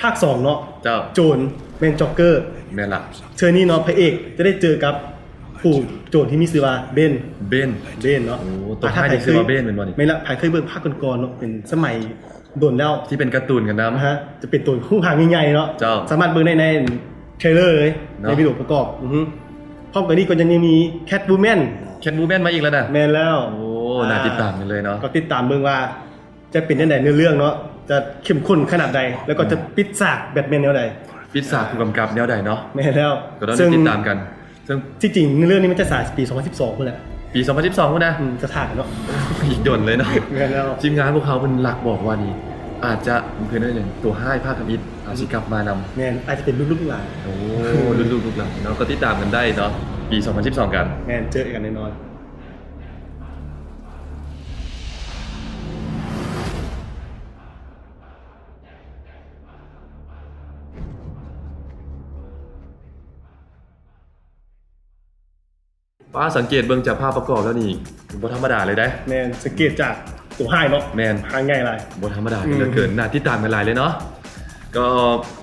ພາກສອງເນາະ ເຈົ້າ ໂຈນແມ່ນ Joker ແມ່ນລະ ເທື່ອນີ້ເນາະ ພະເອກຈະໄດ້ເຈີກັບຜູ້ໂຈນທີ່ມີຊື່ວ່າ Bane Bane Bane ເນາະ ໂອ້ ຕົວຮ້າຍນີ້ຊື່ວ່າ Bane ແມ່ນບໍ່ນີ້? ແມ່ນລະ ໃຜເຄີຍເບິ່ງພາກກ່ອນໆເນາະ ເປັນສະໄໝດົນແລ້ວ ທີ່ເປັນກາຕູນກັນນຳ ຮະ ຈະເປັນໂຕຮູບຮ່າງໃຫຍ່ໆເນາະ ເຈົ້າ ສາມາດເບິ່ງໄດ້ໃນເທຣລເລີເລີຍ ເນາະ ໃນວິດີໂອປະກອບ ອືຮຶ ພ້ອມກັນນີ້ກໍຍັງມີ Catwoman Catwoman ມາອີກແລ້ວນະ ແມ່ນແລ້ວ ໂອ້ ອ່າ ໜ້າຕິດຕາມກັນເລີຍເນາະ ກໍຕິດຕາມເບິ່ງວ່າ ຈະເປັນຈັ່ງໃດເນື້ອເລື່ອງເນາະ ຈະເຂັ້ມຂຸ້ນຂະໜາດໃດ ແລ້ວກໍຈະ ອືມ ປິດສາກ Batman ແນວໃດ ປິດສາກ ອ່າ ຜູ້ກຳກັບແນວໃດເນາະ ແມ່ນແລ້ວ ກໍຕ້ອງ ເຊິ່ງ ໄດ້ຕິດຕາມກັນ ເຊິ່ງທີ່ຈິງເລື່ອງນີ້ມັນຈະສາຍປີສອງພັນສິບສອງພຸ້ນແຫຼະ ປີສອງພັນສິບສອງພຸ້ນນະ ອືມ ຈະຖ້າກັນເນາະ ອີກດົນເລີຍເນາະ ແມ່ນແລ້ວ ທີມງານພວກເຮົາເພິ່ນລັກບອກວ່ານີ້ ອາດຈະເປັນຕົວຮ້າຍພາກທຳອິດ ອາດຊິກັບມານຳ ແມ່ນ ອາດຈະເປັນລຸ້ນລູກຫຼານ ໂອ້ ລຸ້ນລູກລຸ້ນຫຼານເນາະ ກໍຕິດຕາມກັນໄດ້ເນາະ ປີສອງພັນສິບສອງກັນ ແມ່ນ ເຈີກັນແນ່ນອນ. ປ້າ ສັງເກດເບິ່ງຈາກພາບປະກອບແລ້ວນີ້ ບໍ່ທຳມະດາເລີຍເດ້ ແມ່ນ ສັງເກດຈາກໂຕຮ້າຍເນາະ ແມ່ນ ຮ້າຍໃຫຍ່ຫຼາຍ ບໍ່ທຳມະດາກັນເຫຼືອເກີນ ອືມ ໜ້າຕິດຕາມກັນຫຼາຍເລີຍເນາະ ກໍ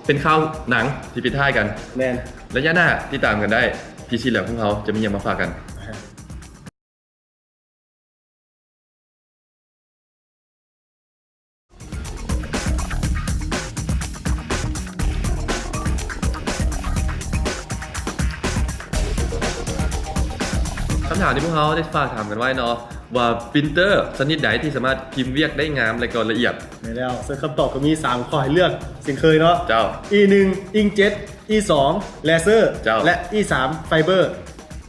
ເປັນຂ່າວໜັງທີ່ປິດທ້າຍກັນ ແມ່ນ ໄລຍະໜ້າຕິດຕາມກັນໄດ້ ພີຊີແລັບຂອງເຮົາຈະມີຫຍັງມາຝາກກັນ. ຄຳຖາມທີ່ພວກເຮົາໄດ້ຝາກຖາມກັນໄວ້ເນາະ ວ່າປຣິນເຕີຊະນິດໃດທີ່ສາມາດພິມວຽກໄດ້ງາມ ແລະກໍລະອຽດ. ແມ່ນແລ້ວ, ເຊິ່ງຄຳຕອບກໍມີສາມຂໍ້ໃຫ້ເລືອກເຊັ່ນເຄີຍເນາະ. ເຈົ້າ. ອີ ໜຶ່ງ ອິງເຈັດ, ອີ ສອງ ແລເຊີ ເຈົ້າ ແລະ ອີ ສາມ ໄຟເບີ.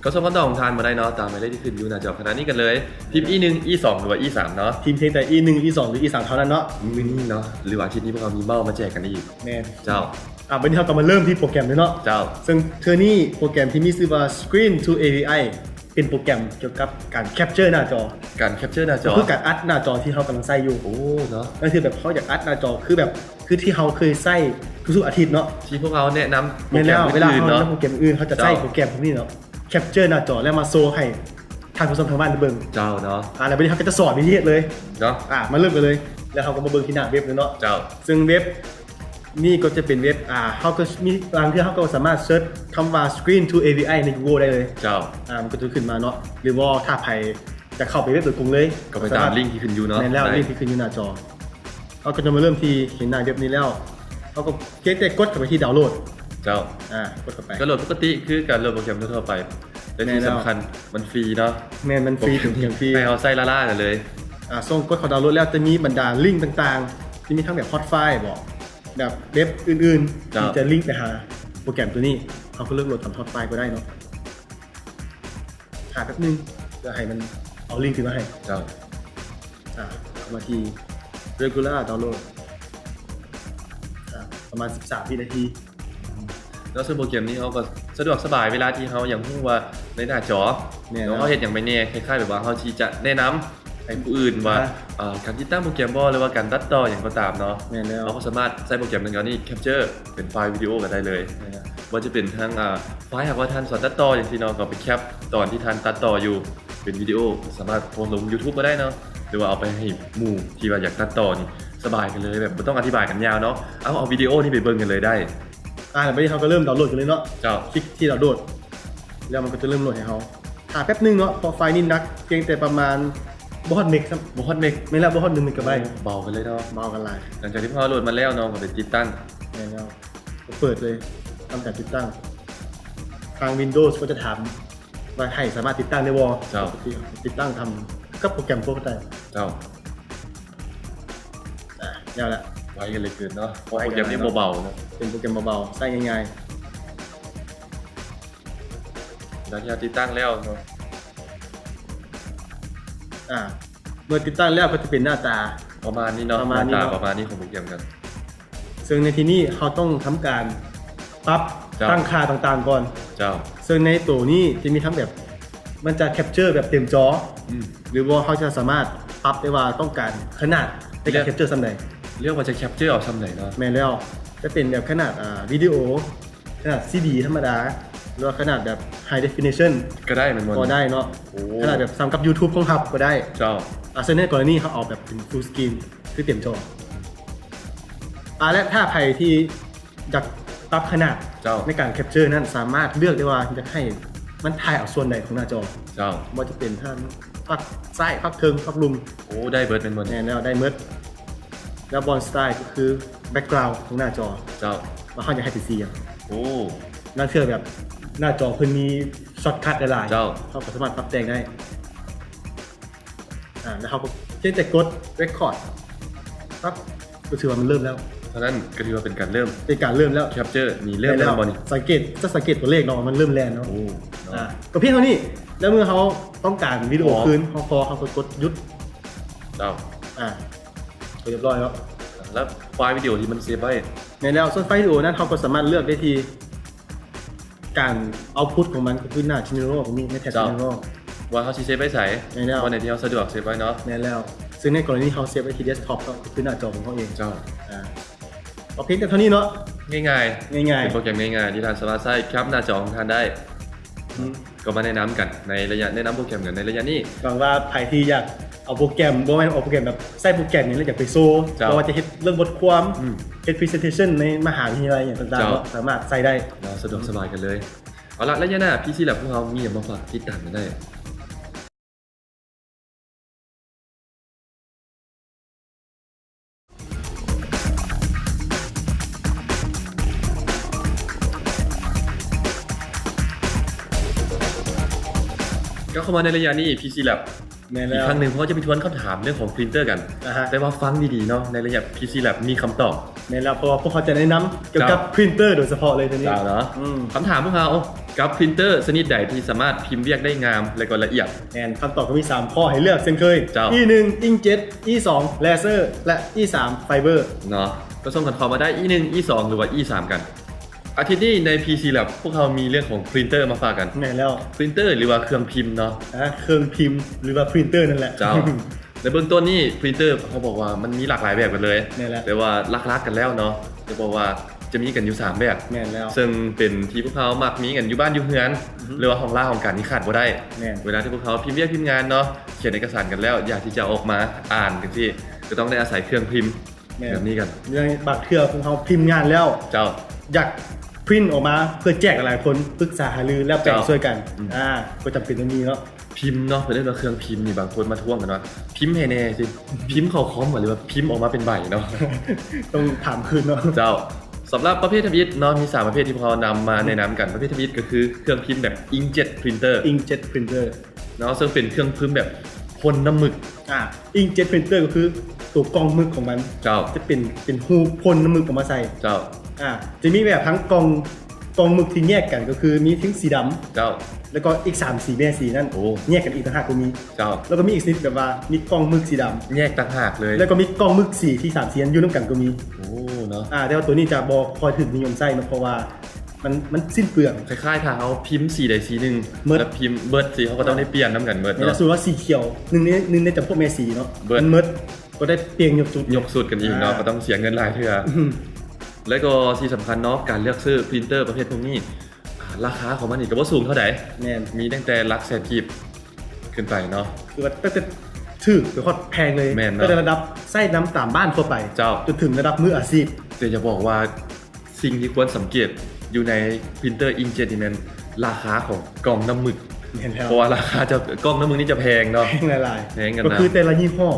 ກໍສົ່ງຄຳຕອບຂອງທ່ານມາໄດ້ເນາະ ຕາມໝາຍເລກທີ່ຂຶ້ນຢູ່ໜ້າຈໍຂະນະນີ້ກັນເລີຍ. ພິມ ອີ ໜຶ່ງ ອີ ສອງ ຫຼືວ່າ ອີ ສາມ ເນາະ. ພິມພຽງແຕ່ ອີ ໜຶ່ງ ອີ ສອງ ຫຼື ອີ ສາມ ເທົ່ານັ້ນເນາະ. ມື້ນີ້ເນາະ ຫຼືວ່າອາທິດນີ້ ພວກເຮົາມີເມົ້າມາແຈກກັນອີກ. ແມ່ນ. ເຈົ້າ. ອ່າ ບັດນີ້ເຮົາກໍມາເລີ່ມທີ່ໂປຣແກຣມເລີຍເນາະ. ເຈົ້າ. ເຊິ່ງເທື່ອນີ້ໂປຣແກຣມທີ່ມີຊື່ວ່າ Screen to A V I ເປັນໂປຣແກຣມກ່ຽວກັບການ capture ໜ້າຈໍ. ການ capture ໜ້າຈໍ ກໍຄືການອັດໜ້າຈໍທີ່ເຮົາກຳລັງໃຊ້ຢູ່. ໂອ້ ເນາະ. ກໍຄືແບບເຮົາຢາກອັດໜ້າຈໍ ຄືແບບ ຄືທີ່ເຮົາເຄີຍໃຊ້ທຸກໆອາທິດເນາະ. ທີ່ພວກເຮົາແນະນຳໂປຣແກຣມອື່ນໆເນາະ. ແມ່ນແລ້ວ, ເວລາເຮົານຳໂປຣແກຣມອື່ນ ເຮົາຈະໃຊ້ໂປຣແກຣມພວກນີ້ເນາະ capture ໜ້າຈໍ ແລ້ວມາໂຊໃຫ້ທ່ານຜູ້ຊົມທາງບ້ານໄດ້ເບິ່ງ. ເຈົ້າເນາະ. ອ່າ ແລ້ວບັດນີ້ເຮົາກໍຈະສອນວິທີເຮັດເລີຍເນາະ. ອ່າ ມາເລີ່ມກັນເລີຍ. ແລ້ວເຮົາກໍມາເບິ່ງທີ່ໜ້າເວັບເລີຍເນາະ. ເຈົ້າ. ເຊິ່ງເວັບນີ້ກໍຈະເປັນເວັບ ອ່າ ເຮົາກໍມີ ບາງເທື່ອເຮົາກໍສາມາດເສີດຄຳວ່າ Screen to A V I ໃນ Google ໄດ້ເລີຍ. ເຈົ້າ. ອ່າ ມັນກໍຈະຂຶ້ນມາເນາະ. ຫຼືວ່າຖ້າໃຜຈະເຂົ້າໄປເວັບໂດຍກົງເລີຍ ກໍໄປຕາມລິ້ງທີ່ຂຶ້ນຢູ່ເນາະ. ແມ່ນແລ້ວ, ໄດ້ ລິ້ງທີ່ຂຶ້ນຢູ່ໜ້າຈໍ. ເຮົາກໍຈະມາເລີ່ມທີ່ເຫັນໜ້າເວັບນີ້ແລ້ວ ເຮົາກໍພຽງແຕ່ກົດເຂົ້າໄປທີ່ດາວໂຫຼດ. ເຈົ້າ. ອ່າ ກົດເຂົ້າໄປ ກໍໂຫຼດປົກກະຕິຄືການໂຫຼດໂປຣແກຣມທົ່ວໆໄປ ແຕ່ທີ່ສຳຄັນ ແມ່ນແລ້ວ ມັນຟຣີເນາະ. ແມ່ນ, ມັນຟຣີ ໂປຣແກຣມ ເປັນໂປຣແກຣມຟຣີ ໃຫ້ເຮົາໃຊ້ລ້າໆໄດ້ເລີຍ. ອ່າ ຊ່ວງກົດເຂົ້າດາວໂຫຼດແລ້ວ ຈະມີບັນດາລິ້ງຕ່າງໆ ທີ່ມີທັງແບບ Hotfile ບໍ ແບບເວັບອື່ນໆ ເຈົ້າ ທີ່ຈະລິ້ງໄປຫາໂປຣແກຣມຕົວນີ້. ເຮົາກໍເລືອກໂຫຼດຕາມ Hotfile ກໍໄດ້ເນາະ. ຖ້າແປັບໜຶ່ງ ເພື່ອໃຫ້ມັນເອົາລິ້ງຂຶ້ນມາໃຫ້. ເຈົ້າ. ອ່າ ເຂົ້າມາທີ່ regular download ອ່າ ປະມານສິບສາມວິນາທີ. ແລ້ວເຊິ່ງໂປຣແກຣມນີ້ເຮົາກໍສະດວກສະບາຍເວລາທີ່ເຮົາຢາກຮູ້ວ່າໃນໜ້າຈໍ ແມ່ນແລ້ວ ເຮົາເຮັດຫຍັງໄປແດ່ ຄ້າຍໆແບບວ່າເຮົາຊິຈະແນະນຳໃຫ້ຜູ້ອື່ນວ່າ ອ່າ ການຕິດຕັ້ງໂປຣແກຣມບໍ ຫຼືວ່າການຕັດຕໍ່ຫຍັງກໍຕາມເນາະ. ແມ່ນແລ້ວ. ເຮົາກໍສາມາດໃຊ້ໂປຣແກຣມດັ່ງກ່າວນີ້ capture ເປັນໄຟລ໌ວິດີໂອກໍໄດ້ເລີຍ. ແມ່ນແລ້ວ. ບໍ່ວ່າຈະເປັນທັງ ອ່າ ໄຟລ໌ຫາກວ່າທ່ານສອນຕັດຕໍ່ຈັ່ງຊີ້ເນາະ ກໍໄປ cap ຕອນທີ່ທ່ານຕັດຕໍ່ຢູ່ເປັນວິດີໂອ ສາມາດໂພສລົງ YouTube ກໍໄດ້ເນາະ ຫຼືວ່າເອົາໄປໃຫ້ໝູ່ທີ່ວ່າຢາກຕັດຕໍ່ນີ້ສະບາຍກັນເລີຍ ແບບບໍ່ຕ້ອງອະທິບາຍກັນຍາວເນາະ. ເອົາ ເອົາວິດີໂອນີ້ໄປເບິ່ງກັນເລີຍໄດ້. ອ່າ ບັດນີ້ເຮົາກໍເລີ່ມດາວໂຫຼດກັນເລີຍເນາະ. ເຈົ້າ. ຄລິກທີ່ດາວໂຫຼດ ແລ້ວມັນກໍຈະເລີ່ມໂຫຼດໃຫ້ເຮົາ. ຖ້າແປັບໜຶ່ງເນາະ ເພາະໄຟລ໌ນີ້ໜັກພຽງແຕ່ປະມານ ບໍ່ຮອດເມັກຊ້ຳ. ບໍ່ຮອດເມັກ. ແມ່ນແລ້ວ, ບໍ່ຮອດໜຶ່ງເມັກກະໄບ. ໂອ້ ເບົາກັນເລີຍເນາະ. ເບົາກັນຫຼາຍ. ຫຼັງຈາກທີ່ພວກເຮົາໂຫຼດມາແລ້ວເນາະ ກໍໄປຕິດຕັ້ງ. ແມ່ນແລ້ວ. ກໍເປີດເລີຍ ທຳການຕິດຕັ້ງ. ທາງ Windows ກໍຈະຖາມວ່າໃຫ້ສາມາດຕິດຕັ້ງໄດ້ບໍ່. ເຈົ້າ. ຕິດຕັ້ງທຳກັບໂປຣແກຣມປົກກະຕິ. ເຈົ້າ. ອ່າ ແລ້ວລະ. ໄວກັນເຫຼືອເກີນເນາະ ເພາະໂປຣແກຣມນີ້ບໍ່ເບົາເນາະ. ເປັນໂປຣແກຣມເບົາໆ ໃຊ້ງ່າຍໆ. ຫຼັງຈາກທີ່ເຮົາຕິດຕັ້ງແລ້ວເນາະ. ອ່າ ເມື່ອຕິດຕັ້ງແລ້ວກໍຈະເປັນໜ້າຕາປະມານນີ້ເນາະ. ປະມານນີ້ເນາະ. ໜ້າຕາປະມານນີ້ຂອງໂປຣແກຣມກັນ. ເຊິ່ງໃນທີ່ນີ້ເຮົາຕ້ອງທຳການປັບ ເຈົ້າ ຕັ້ງຄ່າຕ່າງໆກ່ອນ. ເຈົ້າ. ເຊິ່ງໃນໂຕນີ້ຈະມີທັງແບບ ມັນຈະ capture ແບບເຕັມຈໍ ອືມ ຫຼືວ່າເຮົາຈະສາມາດປັບໄດ້ວ່າຕ້ອງການຂະໜາດໃນການ capture ສ່ຳໃດ. ເລືອກວ່າຈະ capture ເອົາສ່ຳໃດເນາະ. ແມ່ນແລ້ວ. ຈະເປັນແບບຂະໜາດ ອ່າ ວິດີໂອ ຂະໜາດ CD ທຳມະດາ ຫຼືວ່າຂະໜາດແບບ high definition ກໍໄດ້ແມ່ນບໍ່? ກໍໄດ້ເນາະ. ໂອ້ ຂະໜາດແບບສ່ຳກັບ YouTube ຂອງຮັບກໍໄດ້. ເຈົ້າ. ອ່າ ເຊິ່ງໃນກໍລະນີເຮົາເອົາແບບເປັນ full screen ຄືເຕັມຈໍ. ອ່າ ແລະ ຖ້າໃຜທີ່ຢາກປັບຂະໜາດ ເຈົ້າ ໃນການ capture ນັ້ນ ສາມາດເລືອກໄດ້ວ່າຢາກໃຫ້ມັນຖ່າຍເອົາສ່ວນໃດຂອງໜ້າຈໍ. ເຈົ້າ. ບໍ່ວ່າຈະເປັນທາງຟາກຊ້າຍ ຟາກເທິງ ຟາກລຸ່ມ. ໂອ້ ໄດ້ເບິດແມ່ນບໍ່? ແມ່ນແລ້ວ, ໄດ້ໝົດ. ແລ້ວ Bond Style ກໍຄື background ຂອງໜ້າຈໍ. ເຈົ້າ. ວ່າເຮົາຢາກໃຫ້ເປັນສີຫຍັງ. ໂອ້ ລາງເທື່ອແບບໜ້າຈໍເພິ່ນມີ shortcut ຫຼາຍໆ. ເຈົ້າ. ເຮົາກໍສາມາດປັບແຕ່ງໄດ້. ອ່າ ແລ້ວເຮົາກໍພຽງແຕ່ກົດ record ປັບ ກໍຖືວ່າມັນເລີ່ມແລ້ວ. ເທົ່ານັ້ນກໍຖືວ່າເປັນການເລີ່ມ ເປັນການເລີ່ມແລ້ວ. Capture ນີ້ເລີ່ມແລ້ວບໍ່ນີ້? ສັງເກດ ຈະສັງເກດຕົວເລກເນາະ ວ່າມັນເລີ່ມແລ່ນເນາະ. ໂອ້ ເນາະ. ອ່າ ກໍພຽງເທົ່ານີ້. ແລ້ວເມື່ອເຮົາຕ້ອງການວິດີໂອຄືນ ເຮົາພໍ ເຮົາກໍກົດຢຸດ. ເຈົ້າ. ອ່າ ກໍຮຽບຮ້ອຍແລ້ວ. ແລ້ວໄຟລ໌ວິດີໂອທີ່ມັນເຊບໄວ້? ແມ່ນແລ້ວ. ສ່ວນໄຟລ໌ວິດີໂອນັ້ນ ເຮົາກໍສາມາດເລືອກໄດ້ທີ່ ການ output ຂອງມັນກໍຄືໜ້າ General ກໍມີ ໃນແທັບ ເຈົ້າ General ວ່າເຮົາຊິເຊບໄວ້ໃສ. ແມ່ນແລ້ວ. ບ່ອນໃດທີ່ເຮົາສະດວກເຊບໄວ້ເນາະ. ແມ່ນແລ້ວ. ເຊິ່ງໃນກໍລະນີເຮົາເຊບໄວ້ທີ່ desktop ເນາະ ກໍຄືໜ້າຈໍຂອງເຮົາເອງ. ເຈົ້າ. ອ່າ ກໍພຽງແຕ່ເທົ່ານີ້ເນາະ. ງ່າຍໆ ງ່າຍໆ ເປັນໂປຣແກຣມງ່າຍໆ ທີ່ທ່ານສາມາດໃຊ້ແຄປໜ້າຈໍຂອງທ່ານໄດ້. ອືມ ກໍມາແນະນຳກັນໃນໄລຍະ ແນະນຳໂປຣແກຣມກັນໃນໄລຍະນີ້. ຫວັງວ່າໃຜທີ່ຢາກເອົາໂປຣແກຣມ ບໍ່ແມ່ນເອົາໂປຣແກຣມແບບໃຊ້ໂປຣແກຣມນີ້ແລ້ວຢາກໄປໂຊ ເຈົ້າ ບໍ່ວ່າຈະເຮັດເລື່ອງບົດຄວາມ ອືມ ເຮັດ presentation ໃນມະຫາວິທະຍາໄລຫຍັງຕ່າງໆ ເຈົ້າ ເນາະ ສາມາດໃຊ້ໄດ້. ເນາະ ສະດວກສະບາຍກັນເລີຍ. ເອົາລະ ໄລຍະໜ້າ ພີຊີ Lab ພວກເຮົາມີຫຍັງມາຝາກ ຕິດຕາມກັນໄດ້. ກັບເຂົ້າມາໃນໄລຍະນີ້ ພີຊີ Lab ແມ່ນແລ້ວ ອີກຄັ້ງໜຶ່ງ ເຮົາຈະໄປທວນຄຳຖາມເລື່ອງຂອງ printer ກັນ ອ່າຮະ ແຕ່ວ່າຟັງດີໆເນາະ ໃນໄລຍະ ພີຊີແລັບ ມີຄຳຕອບ ແມ່ນແລ້ວ ເພາະວ່າພວກເຮົາຈະແນະນຳກ່ຽວກັບ printer ໂດຍສະເພາະເລີຍ ໂຕນີ້ ເຈົ້າເນາະ ອືມ ຄຳຖາມພວກເຮົາ ກັບ printer ຊະນິດໃດທີ່ສາມາດພິມວຽກໄດ້ງາມ ແລະກໍລະອຽດ? ແມ່ນ ຄຳຕອບກໍມີສາມຂໍ້ໃຫ້ເລືອກເຊັ່ນເຄີຍ ເຈົ້າ E ໜຶ່ງ Inkjet E ສອງ Laser ແລະ E ສາມ Fiber ເນາະ ກໍສົ່ງກັນເຂົ້າມາໄດ້ E ໜຶ່ງ E ສອງ ຫຼືວ່າ E ສາມ ກັນ. ອາທິດນີ້ໃນ ພີຊີແລັບ ພວກເຮົາມີເລື່ອງຂອງ printer ມາຝາກກັນ ແມ່ນແລ້ວ printer ຫຼືວ່າເຄື່ອງພິມເນາະ ອ່າ ເຄື່ອງພິມ ຫຼືວ່າ printer ນັ້ນແຫຼະ ເຈົ້າ ໃນເບື້ອງຕົ້ນນີ້ printer ເຮົາບອກວ່າມັນມີຫຼາກຫຼາຍແບບກັນເລີຍ ແມ່ນແລ້ວ ແຕ່ວ່າຫຼັກໆກັນແລ້ວເນາະ ຈະບອກວ່າຈະມີກັນຢູ່ສາມແບບ ແມ່ນແລ້ວ ເຊິ່ງເປັນທີ່ພວກເຮົາມັກມີກັນຢູ່ບ້ານຢູ່ເຮືອນ ອືຮຶ ຫຼືວ່າຫ້ອງລາຫ້ອງການນີ້ຂາດບໍ່ໄດ້ ແມ່ນ ເວລາທີ່ພວກເຮົາພິມວຽກພິມງານເນາະ ຂຽນເອກະສານກັນແລ້ວ ຢາກທີ່ຈະອອກມາອ່ານຈັ່ງຊີ້ ກໍຕ້ອງໄດ້ອາໄສເຄື່ອງພິມ ແມ່ນ ແບບນີ້ກັນ ໃນບາງເທື່ອພວກເຮົາພິມງານແລ້ວ ເຈົ້າ ຢາກ print ອອກມາເພື່ອແຈກຫຼາຍໆຄົນ ປຶກສາຫາລືແລ້ວແປງ ເຈົ້າ ຊ່ວຍກັນ ອືມ ອ່າ ກໍຈຳເປັນຕ້ອງມີເນາະ ພິມເນາະ ເພິ່ນເອີ້ນວ່າເຄື່ອງພິມນີ້ ບາງຄົນມາທ້ວງກັນວ່າ ພິມໃຫ້ແດ່ຊິ ພິມເຂົ້າຄອມຫວາ ຫຼືວ່າພິມອອກມາເປັນໃບເນາະ ຕ້ອງຖາມຄືນເນາະ ເຈົ້າ ສຳລັບປະເພດທຳອິດເນາະ ມີສາມປະເພດທີ່ພວກເຮົານຳມາແນະນຳກັນ ປະເພດທຳອິດກໍຄືເຄື່ອງພິມແບບ inkjet printer inkjet printer ເນາະ ເຊິ່ງເປັນເຄື່ອງພິມແບບພົ່ນນ້ຳມຶກ ອ່າ inkjet printer ກໍຄືໂຕກ່ອງໝຶກຂອງມັນ ເຈົ້າ ຈະເປັນ ເປັນຮູບພົ່ນນ້ຳມຶກອອກມາໃສ່ ເຈົ້າ ອ່າ ຈະມີແບບທັງກ່ອງ ກ່ອງໝຶກທີ່ແຍກກັນ ກໍຄືມີທັງສີດຳ ເຈົ້າ ແລ້ວກໍອີກສາມສີແມ່ສີນັ້ນ ໂອ້ ແຍກກັນອີກຕ່າງຫາກກໍມີ ເຈົ້າ ແລ້ວກໍມີອີກຊະນິດແບບວ່າມີກ່ອງໝຶກສີດຳ ແຍກຕ່າງຫາກເລີຍ ແລ້ວກໍມີກ່ອງໝຶກສີທີ່ສາມສີນັ້ນຢູ່ນຳກັນກໍມີ ໂອ້ ເນາະ ອ່າ ແຕ່ວ່າໂຕນີ້ຈະບໍ່ຄ່ອຍຖືກນິຍົມໃຊ້ເນາະ ເພາະວ່າ ມັນ ມັນສິ້ນເປືອງ ຄ້າຍໆ ຖ້າເຮົາພິມສີໃດສີໜຶ່ງ ໝົດ ແລ້ວພິມເບິດສີ ເຮົາກໍຕ້ອງໄດ້ປ່ຽນນຳກັນເບິດເນາະ ແມ່ນລະ ສົມມຸດວ່າສີຂຽວ ໜຶ່ງໃນ ໜຶ່ງໃນຈຳພວກແມ່ສີເນາະ ເບິດ ມັນໝົດ ກໍໄດ້ປ່ຽນຍົກຊຸດ ຍົກຊຸດກັນອີກເນາະ ອ່າ ກໍຕ້ອງເສຍເງິນຫຼາຍເທື່ອ ອືມ ແລ້ວກໍທີ່ສຳຄັນເນາະ ການເລືອກຊື້ printer ປະເພດພວກນີ້ ອ່າ ລາຄາຂອງມັນນີ້ກໍບໍ່ສູງເທົ່າໃດ ແມ່ນ ມີຕັ້ງແຕ່ຫຼັກແສນກີບຂຶ້ນໄປເນາະ ຄືວ່າຕັ້ງແຕ່ຖືກໄປຮອດແພງເລີຍ ແມ່ນເນາະ ຕັ້ງແຕ່ລະດັບໃຊ້ນຳຕາມບ້ານທົ່ວໄປ ເຈົ້າ ຈົນເຖິງລະດັບມືອາຊີບ ແຕ່ຈະບອກວ່າ ສິ່ງທີ່ຄວນສັງເກດຢູ່ໃນ printer inkjet ນີ້ແມ່ນລາຄາຂອງກ່ອງນ້ຳມຶກ ແມ່ນແລ້ວ ເພາະວ່າລາຄາຈະ ກ່ອງນ້ຳມຶກນີ້ຈະແພງເນາະ ແພງຫຼາຍໆ ແພງກັນ ກໍຄືແຕ່ລະຍີ່ຫໍ້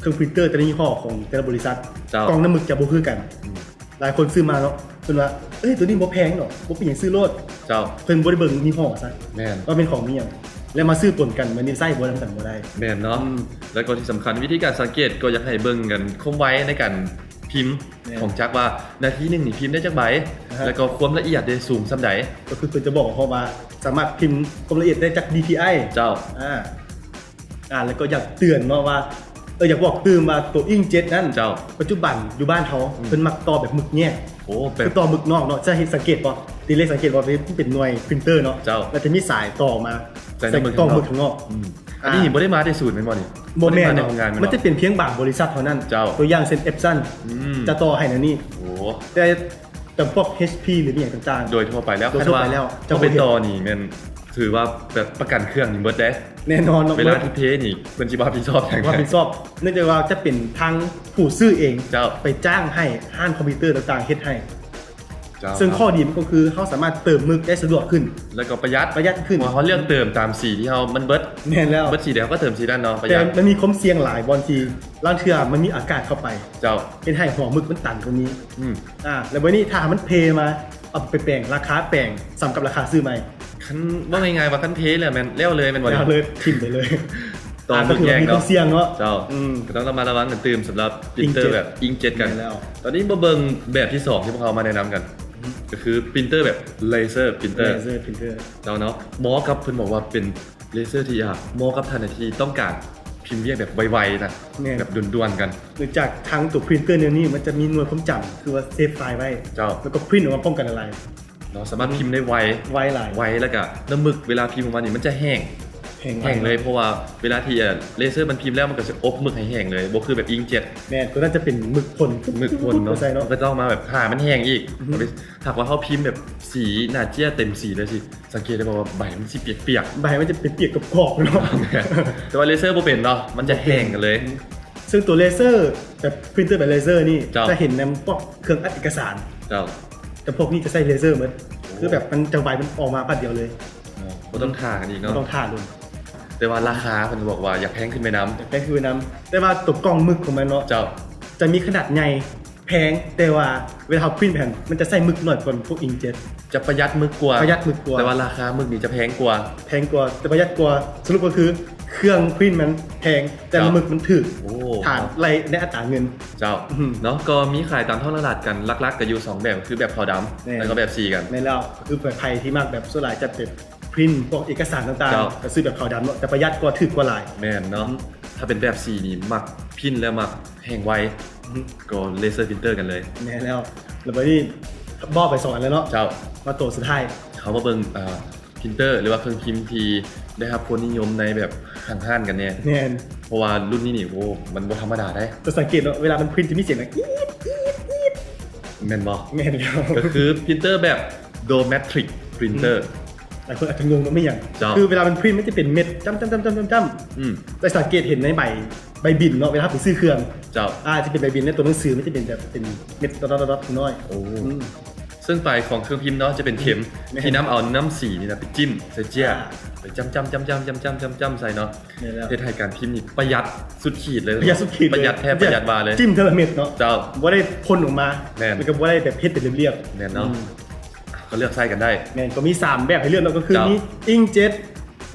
ເຄື່ອງ printer ແຕ່ລະຍີ່ຫໍ້ຂອງແຕ່ລະບໍລິສັດ ເຈົ້າ ກ່ອງນ້ຳມຶກຈະບໍ່ຄືກັນ ອືມ ຫຼາຍຄົນຊື້ມາເນາະ ເພິ່ນວ່າ ເອີຍ ໂຕນີ້ບໍ່ແພງດອກ ບໍ່ເປັນຫຍັງ ຊື້ໂລດ ເຈົ້າ ເພິ່ນບໍ່ໄດ້ເບິ່ງຍີ່ຫໍ້ຊະ ແມ່ນ ວ່າແມ່ນຂອງມີຫຍັງ ແລ້ວມາຊື້ປົນກັນ ມັນນີ້ໃຊ້ບໍ່ນຳກັນບໍ່ໄດ້ ແມ່ນເນາະ ອືມ ແລ້ວກໍທີ່ສຳຄັນ ວິທີການສັງເກດກໍຢາກໃຫ້ເບິ່ງກັນຄວາມໄວໃນການພິມ ແມ່ນ ຂອງຈັກວ່ານາທີໜຶ່ງນີ້ພິມໄດ້ຈັກໃບ ອ່າຮະ ແລ້ວກໍຄວາມລະອຽດເດ້ສູງສ່ຳໃດ ກໍຄືເພິ່ນຈະບອກເຮົາວ່າສາມາດພິມຄວາມລະອຽດໄດ້ຈັກ DPI ເຈົ້າ ອ່າ ອ່າ ແລ້ວກໍຢາກເຕືອນເນາະວ່າ ເອີ ຢາກບອກຕື່ມວ່າໂຕ inkjet ນັ້ນ ເຈົ້າ ປັດຈຸບັນຢູ່ບ້ານເຮົາ ອືມ ເພິ່ນມັກຕໍ່ແບບໝຶກແຍກ ໂອ້ ແບບ ຄືຕໍ່ໝຶກນອກເນາະ ຈະເຫັນ ສັງເກດບໍ່ ທີ່ເລກສັງເກດບໍ່ ເປັນ ເປັນໜ່ວຍ printer ເນາະ ເຈົ້າ ແລ້ວຈະມີສາຍຕໍ່ມາ ໃສ່ ໃສ່ກ່ອງໝຶກຂ້າງນອກ ອືມ ອ່າ ອັນນີ້ບໍ່ໄດ້ມາແຕ່ສູນແມ່ນບໍ່ນີ້? ບໍ່ແມ່ນເນາະ ບໍ່ໄດ້ມາແຕ່ໂຮງງານແມ່ນບໍ່? ມັນຈະເປັນພຽງບາງບໍລິສັດເທົ່ານັ້ນ ເຈົ້າ ຕົວຢ່າງເຊັ່ນ Epson ອືມ ຈະຕໍ່ໃຫ້ແນວນີ້ ໂອ້ ແຕ່ຈຳພວກ HP ຫຼືອີ່ຫຍັງຕ່າງໆ ໂດຍທົ່ວໄປແລ້ວ ໂດຍທົ່ວໄປແລ້ວ ຄັນວ່າເຮົາໄປຕໍ່ນີ້ແມ່ນຖືວ່າແບບປະກັນເຄື່ອງນີ້ເບິດເດ້ ແນ່ນອນເນາະ ເວລາທີ່ເພນີ້ເພິ່ນຊິບໍ່ຮັບຜິດຊອບຫຍັງ ບໍ່ຮັບຜິດຊອບ ເນື່ອງຈາກວ່າຈະເປັນທາງຜູ້ຊື້ເອງ ເຈົ້າ ໄປຈ້າງໃຫ້ຮ້ານຄອມພິວເຕີຕ່າງໆເຮັດໃຫ້ ເຈົ້າ ເຊິ່ງຂໍ້ດີມັນກໍຄືເຮົາສາມາດເຕີມໝຶກໄດ້ສະດວກຂຶ້ນ ແລ້ວກໍປະຢັດ ປະຢັດຂຶ້ນ ເພາະເຮົາເລືອກເຕີມຕາມສີທີ່ເຮົາ ມັນເບິດ ແມ່ນແລ້ວ ເບິດສີໃດເຮົາກໍເຕີມສີນັ້ນເນາະ ປະຢັດ ແຕ່ມັນມີຄວາມສ່ຽງຫຼາຍບ່ອນທີ່ລາງເທື່ອມັນມີອາກາດເຂົ້າໄປ ເຈົ້າ ເຮັດໃຫ້ຫົວໝຶກມັນຕັນກໍມີ ອືມ ອ່າ ແລ້ວບັດນີ້ຖ້າມັນເພມາ ເອົາໄປແປງ ລາຄາແປງສ່ຳກັບລາຄາຊື້ໃໝ່ ຄັນເວົ້າງ່າຍໆວ່າຄັນເພແລ້ວແມ່ນແລ້ວເລີຍແມ່ນບໍ່? ແລ້ວເລີຍ ຖິ້ມໄປເລີຍ ຕໍ່ໝຶກແຍກເນາະ ກໍຖືວ່າມີຄວາມສ່ຽງເນາະ ເຈົ້າ ອືມ ກໍຕ້ອງລະມັດລະວັງກັນຕື່ມສຳລັບ printer inkjet ແບບ inkjet ກັນ ແມ່ນແລ້ວ ຕອນນີ້ມາເບິ່ງແບບທີສອງທີ່ພວກເຮົາມາແນະນຳກັນ ອືມ ກໍຄື printer ແບບ laser printer laser printer ເຈົ້າເນາະ ເໝາະກັບ ເພິ່ນບອກວ່າເປັນ laser ທີ່ ອ່າ ເໝາະກັບທ່ານໃດທີ່ຕ້ອງການພິມວຽກແບບໄວໆນະ ແມ່ນ ແບບດ່ວນໆກັນ ເນື່ອງຈາກທັງຕົວ printer ແນວນີ້ມັນຈະມີໜ່ວຍຄວາມຈຳ ຄືວ່າ save file ໄວ້ ເຈົ້າ ແລ້ວກໍ print ອອກມາພ້ອມກັນຫຼາຍໆ ເນາະ ສາມາດພິມໄດ້ໄວ ໄວຫຼາຍ ໄວ ແລ້ວກະນ້ຳມຶກເວລາພິມອອກມານີ້ມັນຈະແຫ້ງ ແຫ້ງ ແຫ້ງເລີຍ ເພາະວ່າເວລາທີ່ ເອີ laser ມັນພິມແລ້ວ ມັນກໍຊິອົບໝຶກໃຫ້ແຫ້ງເລີຍ ບໍ່ຄືແບບ inkjet ແມ່ນ ຕົວນັ້ນຈະເປັນໝຶກພົ່ນ ໝຶກພົ່ນເນາະ ໃສ່ເນາະ ມັນກໍຕ້ອງມາແບບຖ້າໃຫ້ມັນແຫ້ງອີກ ອືຮຶ ຖ້າຫາກວ່າເຮົາພິມແບບສີໜ້າເຈ້ຍເຕັມສີເລີຍຊິ ສັງເກດໄດ້ບໍ່ວ່າໃບມັນຊິປຽກໆ ໃບມັນຈະປຽກໆກອບໆເນາະ ແມ່ນ ແຕ່ວ່າ laser ບໍ່ເປັນເນາະ ມັນຈະແຫ້ງກັນເລີຍ ອືມ ເຊິ່ງຕົວ laser ແບບ printer ແບບ laser ນີ້ ເຈົ້າ ຈະເຫັນນຳພວກເຄື່ອງອັດເອກະສານ ເຈົ້າ ແຕ່ພວກນີ້ຈະໃຊ້ laser ໝົດ ໂອ້ ຄືແບບມັນຈະໄວ ມັນອອກມາບາດດຽວເລີຍ ເນາະ ບໍ່ຕ້ອງຖ້າກັນອີກເນາະ ບໍ່ຕ້ອງຖ້າດົນ ແຕ່ວ່າລາຄາເພິ່ນບອກວ່າຢາກແພງຂຶ້ນໄປນຳ ຢາກແພງຂຶ້ນໄປນຳ ແຕ່ວ່າຕົວກ່ອງໝຶກຂອງມັນເນາະ ເຈົ້າ ຈະມີຂະໜາດໃຫຍ່ ແພງ ແຕ່ວ່າເວລາເຮົາ print ໄປຫັ້ນ ມັນຈະໃຊ້ໝຶກໜ້ອຍກວ່າພວກ inkjet ຈະປະຢັດໝຶກກວ່າ ປະຢັດໝຶກກວ່າ ແຕ່ວ່າລາຄາໝຶກນີ້ຈະແພງກວ່າ ແພງກວ່າ ແຕ່ປະຢັດກວ່າ ສະຫຼຸບກໍຄື ເຄື່ອງພຣິນມັນແພງ ແຕ່ ເຈົ້າ ລະໝຶກມັນຖືກ ໂອ້ ຖ້າໄລ່ໃນອັດຕາເງິນ ເຈົ້າ ອືມ ເນາະ ກໍມີຂາຍຕາມທ້ອງຕະຫຼາດກັນ ຫຼັກໆກໍຢູ່ສອງແບບ ຄືແບບຂາວດຳ ແມ່ນ ແລ້ວກໍແບບສີກັນ ແມ່ນແລ້ວ ກໍຄືໃຜທີ່ມັກແບບ ສ່ວນຫຼາຍຈະເປັນພຣິນພວກເອກະສານຕ່າງໆ ເຈົ້າ ກໍຊື້ແບບຂາວດຳເນາະ ຈະປະຢັດກວ່າ ຖືກກວ່າຫຼາຍ ແມ່ນເນາະ ອືມ ຖ້າເປັນແບບສີນີ້ມັກພຣິນແລ້ວມັກແຮງໄວ ອືມ ກໍເລເຊີພຣິນເຕີກັນເລີຍ ແມ່ນແລ້ວ ແລ້ວບັດນີ້ເວົ້າໄປສອງອັນແລ້ວເນາະ ເຈົ້າ ມາໂຕສຸດທ້າຍ ເຮົາມາເບິ່ງ ອ່າ ພຣິນເຕີ ຫຼືວ່າເຄື່ອງພິມທີ່ໄດ້ຮັບຄວາມນິຍົມໃນແບບຫ້າງຮ້ານກັນແດ່ ແມ່ນ ເພາະວ່າລຸ້ນນີ້ນີ້ ໂອ້ ມັນບໍ່ທຳມະດາເດ້ ຈະສັງເກດເນາະ ເວລາມັນພຣິນຈະມີສຽງດັງ ອີດ ອີດ ອີດ ແມ່ນບໍ່? ແມ່ນແລ້ວ ກໍຄືພຣິນເຕີແບບໂດແມັດທຣິກພຣິນເຕີ ອືມ ຫຼາຍຄົນອາດຈະງົງວ່າແມ່ນຫຍັງ ເຈົ້າ ຄືເວລາມັນພຣິນມັນຈະເປັນເມັດຈ້ຳໆໆໆ ອືມ ຈະສັງເກດເຫັນໃນໃບ ໃບບິນເນາະ ເວລາເຮົາໄປຊື້ເຄື່ອງ ເຈົ້າ ອາ ຈະເປັນໃບບິນໃນຕົວໜັງສື ມັນຈະເປັນແບບເປັນເມັດດອດໆໆນ້ອຍ ໂອ້ ອືມ ເຊິ່ງປາຍຂອງເຄື່ອງພິມເນາະ ຈະເປັນເຂັມ ແມ່ນ ທີ່ນຳເອົານ້ຳສີນີ້ນະໄປຈິ້ມໃສ່ເຈ້ຍ ອ່າ ໄປຈ້ຳໆໆໆໆໃສ່ເນາະ ແມ່ນແລ້ວ ເຮັດໃຫ້ການພິມນີ້ປະຢັດສຸດຂີດເລີຍ ປະຢັດສຸດຂີດເລີຍ ປະຢັດແທ້ປະຢັດວ່າເລີຍ ຈິ້ມເທື່ອລະເມັດເນາະ ເຈົ້າ ບໍ່ໄດ້ພົ່ນອອກມາ ແມ່ນ ແລ້ວກໍບໍ່ໄດ້ແບບເຮັດເປັນລຽບໆ ແມ່ນເນາະ ອືມ ກໍເລືອກໃຊ້ກັນໄດ້ ແມ່ນ ກໍມີສາມແບບໃຫ້ເລືອກເນາະ ກໍຄື ເຈົ້າ ມີອິງເຈັດ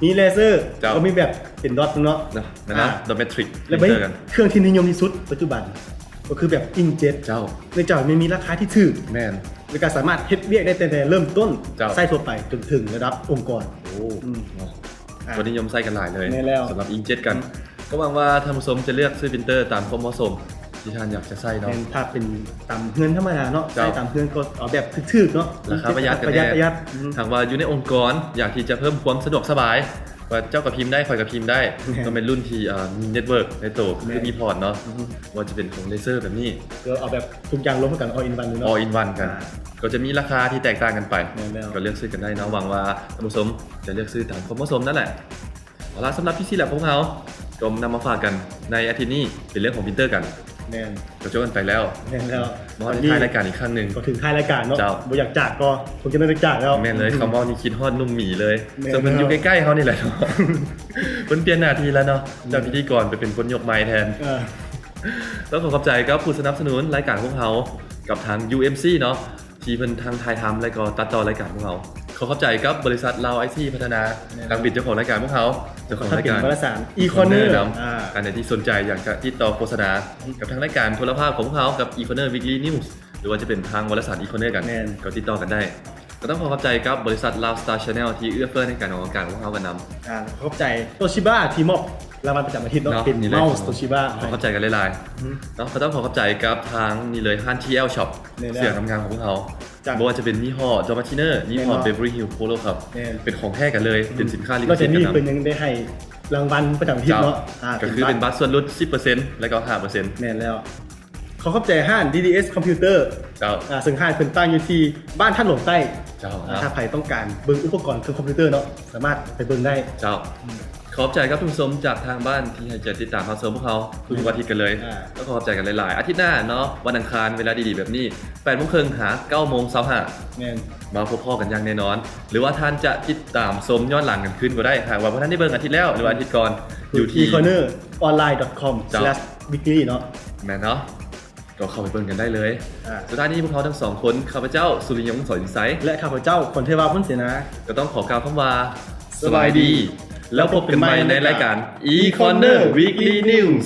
ມີເລເຊີ ເຈົ້າ ກໍມີແບບເປັນດອດເນາະ ເນາະ ອ່າ ດອດແມັດທຣິກ ແລ້ວບັດນີ້ເຄື່ອງທີ່ນິຍົມທີ່ສຸດປັດຈຸບັນ ກໍຄືແບບອິງເຈັດ ເຈົ້າ ເນື່ອງຈາກມັນມີລາຄາທີ່ຖືກ ແມ່ນ ແລ້ວກໍສາມາດເຮັດວຽກໄດ້ຕັ້ງແຕ່ເລີ່ມຕົ້ນ ເຈົ້າ ໃຊ້ທົ່ວໄປຈົນເຖິງລະດັບອົງກອນ ໂອ້ ອືມ ເນາະ ອ່າ ກໍນິຍົມໃຊ້ກັນຫຼາຍເລີຍ ແມ່ນແລ້ວ ສຳລັບອິງເຈັດກັນ ອືມ ກໍຫວັງວ່າທ່ານຜູ້ຊົມຈະເລືອກຊື້ພຣິນເຕີຕາມຄວາມເໝາະສົມ ທີ່ທ່ານຢາກຈະໃຊ້ເນາະ ແມ່ນ ຖ້າເປັນຕາມເຮືອນທຳມະດາເນາະ ເຈົ້າ ໃຊ້ຕາມເຮືອນກໍເອົາແບບຖືກໆເນາະ ລາຄາປະຢັດກັນແດ່ ປະຢັດ ປະຢັດ ອືມ ຫາກວ່າຢູ່ໃນອົງກອນ ຢາກທີ່ຈະເພີ່ມຄວາມສະດວກສະບາຍ ວ່າເຈົ້າກໍພິມໄດ້ ຂ້ອຍກໍພິມໄດ້ ແມ່ນ ຕ້ອງເປັນລຸ້ນທີ່ ເອີ ມີເນັດເວີກໃນໂຕ ແມ່ນ ຄືມີພອດເນາະ ອືມ ບໍ່ວ່າຈະເປັນຂອງເລເຊີແບບນີ້ ກໍເອົາແບບທຸກຢ່າງລວມກັນ ອອລອິນວັນເລີຍເນາະ ອອລອິນວັນກັນ ອ່າ ກໍຈະມີລາຄາທີ່ແຕກຕ່າງກັນໄປ ແມ່ນແລ້ວ ກໍເລືອກຊື້ກັນໄດ້ເນາະ ຫວັງວ່າທ່ານຜູ້ຊົມຈະເລືອກຊື້ຕາມຄວາມເໝາະສົມນັ້ນແຫຼະ ເອົາລະ ສຳລັບພີຊີແລັບຂອງເຮົາ ກໍນຳມາຝາກກັນໃນອາທິດນີ້ ເປັນເລື່ອງຂອງພຣິນເຕີກັນ ແມ່ນ ກໍຈົບກັນໄປແລ້ວ ແມ່ນແລ້ວ ມາຮອດທ້າຍລາຍການອີກຄັ້ງໜຶ່ງ ກໍເຖິງທ້າຍລາຍການເນາະ ເຈົ້າ ບໍ່ຢາກຈາກກໍຄົງຈະໄດ້ຈາກແລ້ວ ແມ່ນເລີຍ ອືມ ຄຳເວົ້ານີ້ຄິດຮອດໜຸ່ມໝີເລີຍ ແມ່ນ ເຊິ່ງເພິ່ນຢູ່ໃກ້ໆເຮົານີ້ແຫຼະເນາະ ເພິ່ນປ່ຽນໜ້າທີ່ແລ້ວເນາະ ເຈົ້າພິທີກອນໄປເປັນຄົນຍົກໄມແທນ ເອີ ຕ້ອງຂໍຂອບໃຈກັບຜູ້ສະໜັບສະໜູນລາຍການຂອງເຮົາ ກັບທາງ ຢູເອັມຊີ ເນາະ ທີ່ເພິ່ນທັງຖ່າຍທຳ ແລະ ກໍຕັດຕໍ່ລາຍການພວກເຮົາ. ຂໍຂອບໃຈກັບບໍລິສັດລາວໄອທີພັດທະນາ ແມ່ນ ທາງບິດເຈົ້າຂອງລາຍການພວກເຮົາ, ເຈົ້າຂອງລາຍການ ວາລະສານ E-Corner ນຳ. ອ່າ ທ່ານໃດທີ່ສົນໃຈຢາກຈະຕິດຕໍ່ໂຄສະນາ ອືມ ກັບທາງລາຍການໂທລະພາບຂອງພວກເຮົາ ກັບ E-Corner Weekly News ຫຼືວ່າຈະເປັນທາງວາລະສານ E-Corner ກັນ ແມ່ນ ກໍຕິດຕໍ່ກັນໄດ້. ກໍຕ້ອງຂໍຂອບໃຈກັບບໍລິສັດ Lifestyle Channel ທີ່ເອື້ອເຟື້ອໃນການອອກອາກາດຂອງພວກເຮົາກັນນຳ. ອ່າ ຂໍຂອບໃຈໂຕຊິບະທີ່ມອບ ລາງວັນປະຈຳອາທິດເນາະ ເນາະ ເປັນເມົາສ໌ໂຕຊິບະ ຂໍຂອບໃຈກັນຫຼາຍໆ ອືມ ເນາະ. ກໍຕ້ອງຂໍຂອບໃຈກັບທາງນີ້ເລີຍ ຮ້ານ ທີແອລ Shop ແມ່ນແລ້ວ ເສື້ອງາມໆຂອງພວກເຮົາ ຈາກ ບໍ່ວ່າຈະເປັນຍີ່ຫໍ້ Jawmachiner ຍີ່ຫໍ້ ແມ່ນເນາະ Beverly Hills Polo ຄັບ ແມ່ນ ເປັນຂອງແທ້ກັນເລີຍ ອືມ ເປັນສິນຄ້າລິຂະສິດກັນນຳ. ນອກຈາກນີ້ເພິ່ນຍັງໄດ້ໃຫ້ລາງວັນປະຈຳອາທິດເນາະ ເຈົ້າ ອ່າ ກໍຄືເປັນບັດສ່ວນຫຼຸດສິບເປີເຊັນ ແລ້ວກໍຫ້າເປີເຊັນ ແມ່ນແລ້ວ. ຂໍຂອບໃຈຮ້ານ ດີດີເອັສ ຄອມພິວເຕີ ເຈົ້າ ອ່າ ເຊິ່ງຮ້ານເພິ່ນຕັ້ງຢູ່ທີ່ບ້ານທາດຫຼວງໃຕ້ ເຈົ້າ ອ່າ ເນາະ. ຖ້າໃຜຕ້ອງການເບິ່ງອຸປະກອນເຄື່ອງຄອມພິວເຕີເນາະ ສາມາດໄປເບິ່ງໄດ້ ເຈົ້າ ອືມ. ຂອບໃຈກັບທ່ານຜູ້ຊົມຈາກທາງບ້ານທີ່ໃຫ້ກຽດຕິດຕາມຮັບຊົມພວກເຮົາ ອືມ ທຸກວັນອາທິດກັນເລີຍ ອ່າ ແລ້ວກໍຂອບໃຈກັນຫຼາຍໆ. ອາທິດໜ້າເນາະ ວັນອັງຄານ ເວລາດີໆແບບນີ້ ແປດໂມງເຄິ່ງຫາເກົ້າໂມງຊາວຫ້າ ແມ່ນ ມາພົບພໍ້ກັນຢ່າງແນ່ນອນ ຫຼືວ່າທ່ານຈະຕິດຕາມຊົມຍ້ອນຫຼັງກັນຄືນກໍໄດ້ ຫາກວ່າບໍ່ທັນໄດ້ເບິ່ງອາທິດແລ້ວ ຫຼືວ່າອາທິດກ່ອນ ຢູ່ທີ່ e corner online dot com slash weekly ເນາະ ແມ່ນເນາະ. ກໍເຂົ້າໄປເບິ່ງກັນໄດ້ເລີຍ ອ່າ ສຸດທ້າຍນີ້ພວກເຮົາທັງສອງຄົນ ຂ້າພະເຈົ້າ ສຸລິຍົງ ສອນອິນໄຊ ແລະ ຂ້າພະເຈົ້າ ຄອນເທວາ ພົນເສນາ ກໍຕ້ອງຂໍກ່າວຄຳວ່າ ສະບາຍດີ ສະບາຍດີ ແລ້ວພົບກັນໃໝ່ໃນລາຍການ E-Corner Weekly News.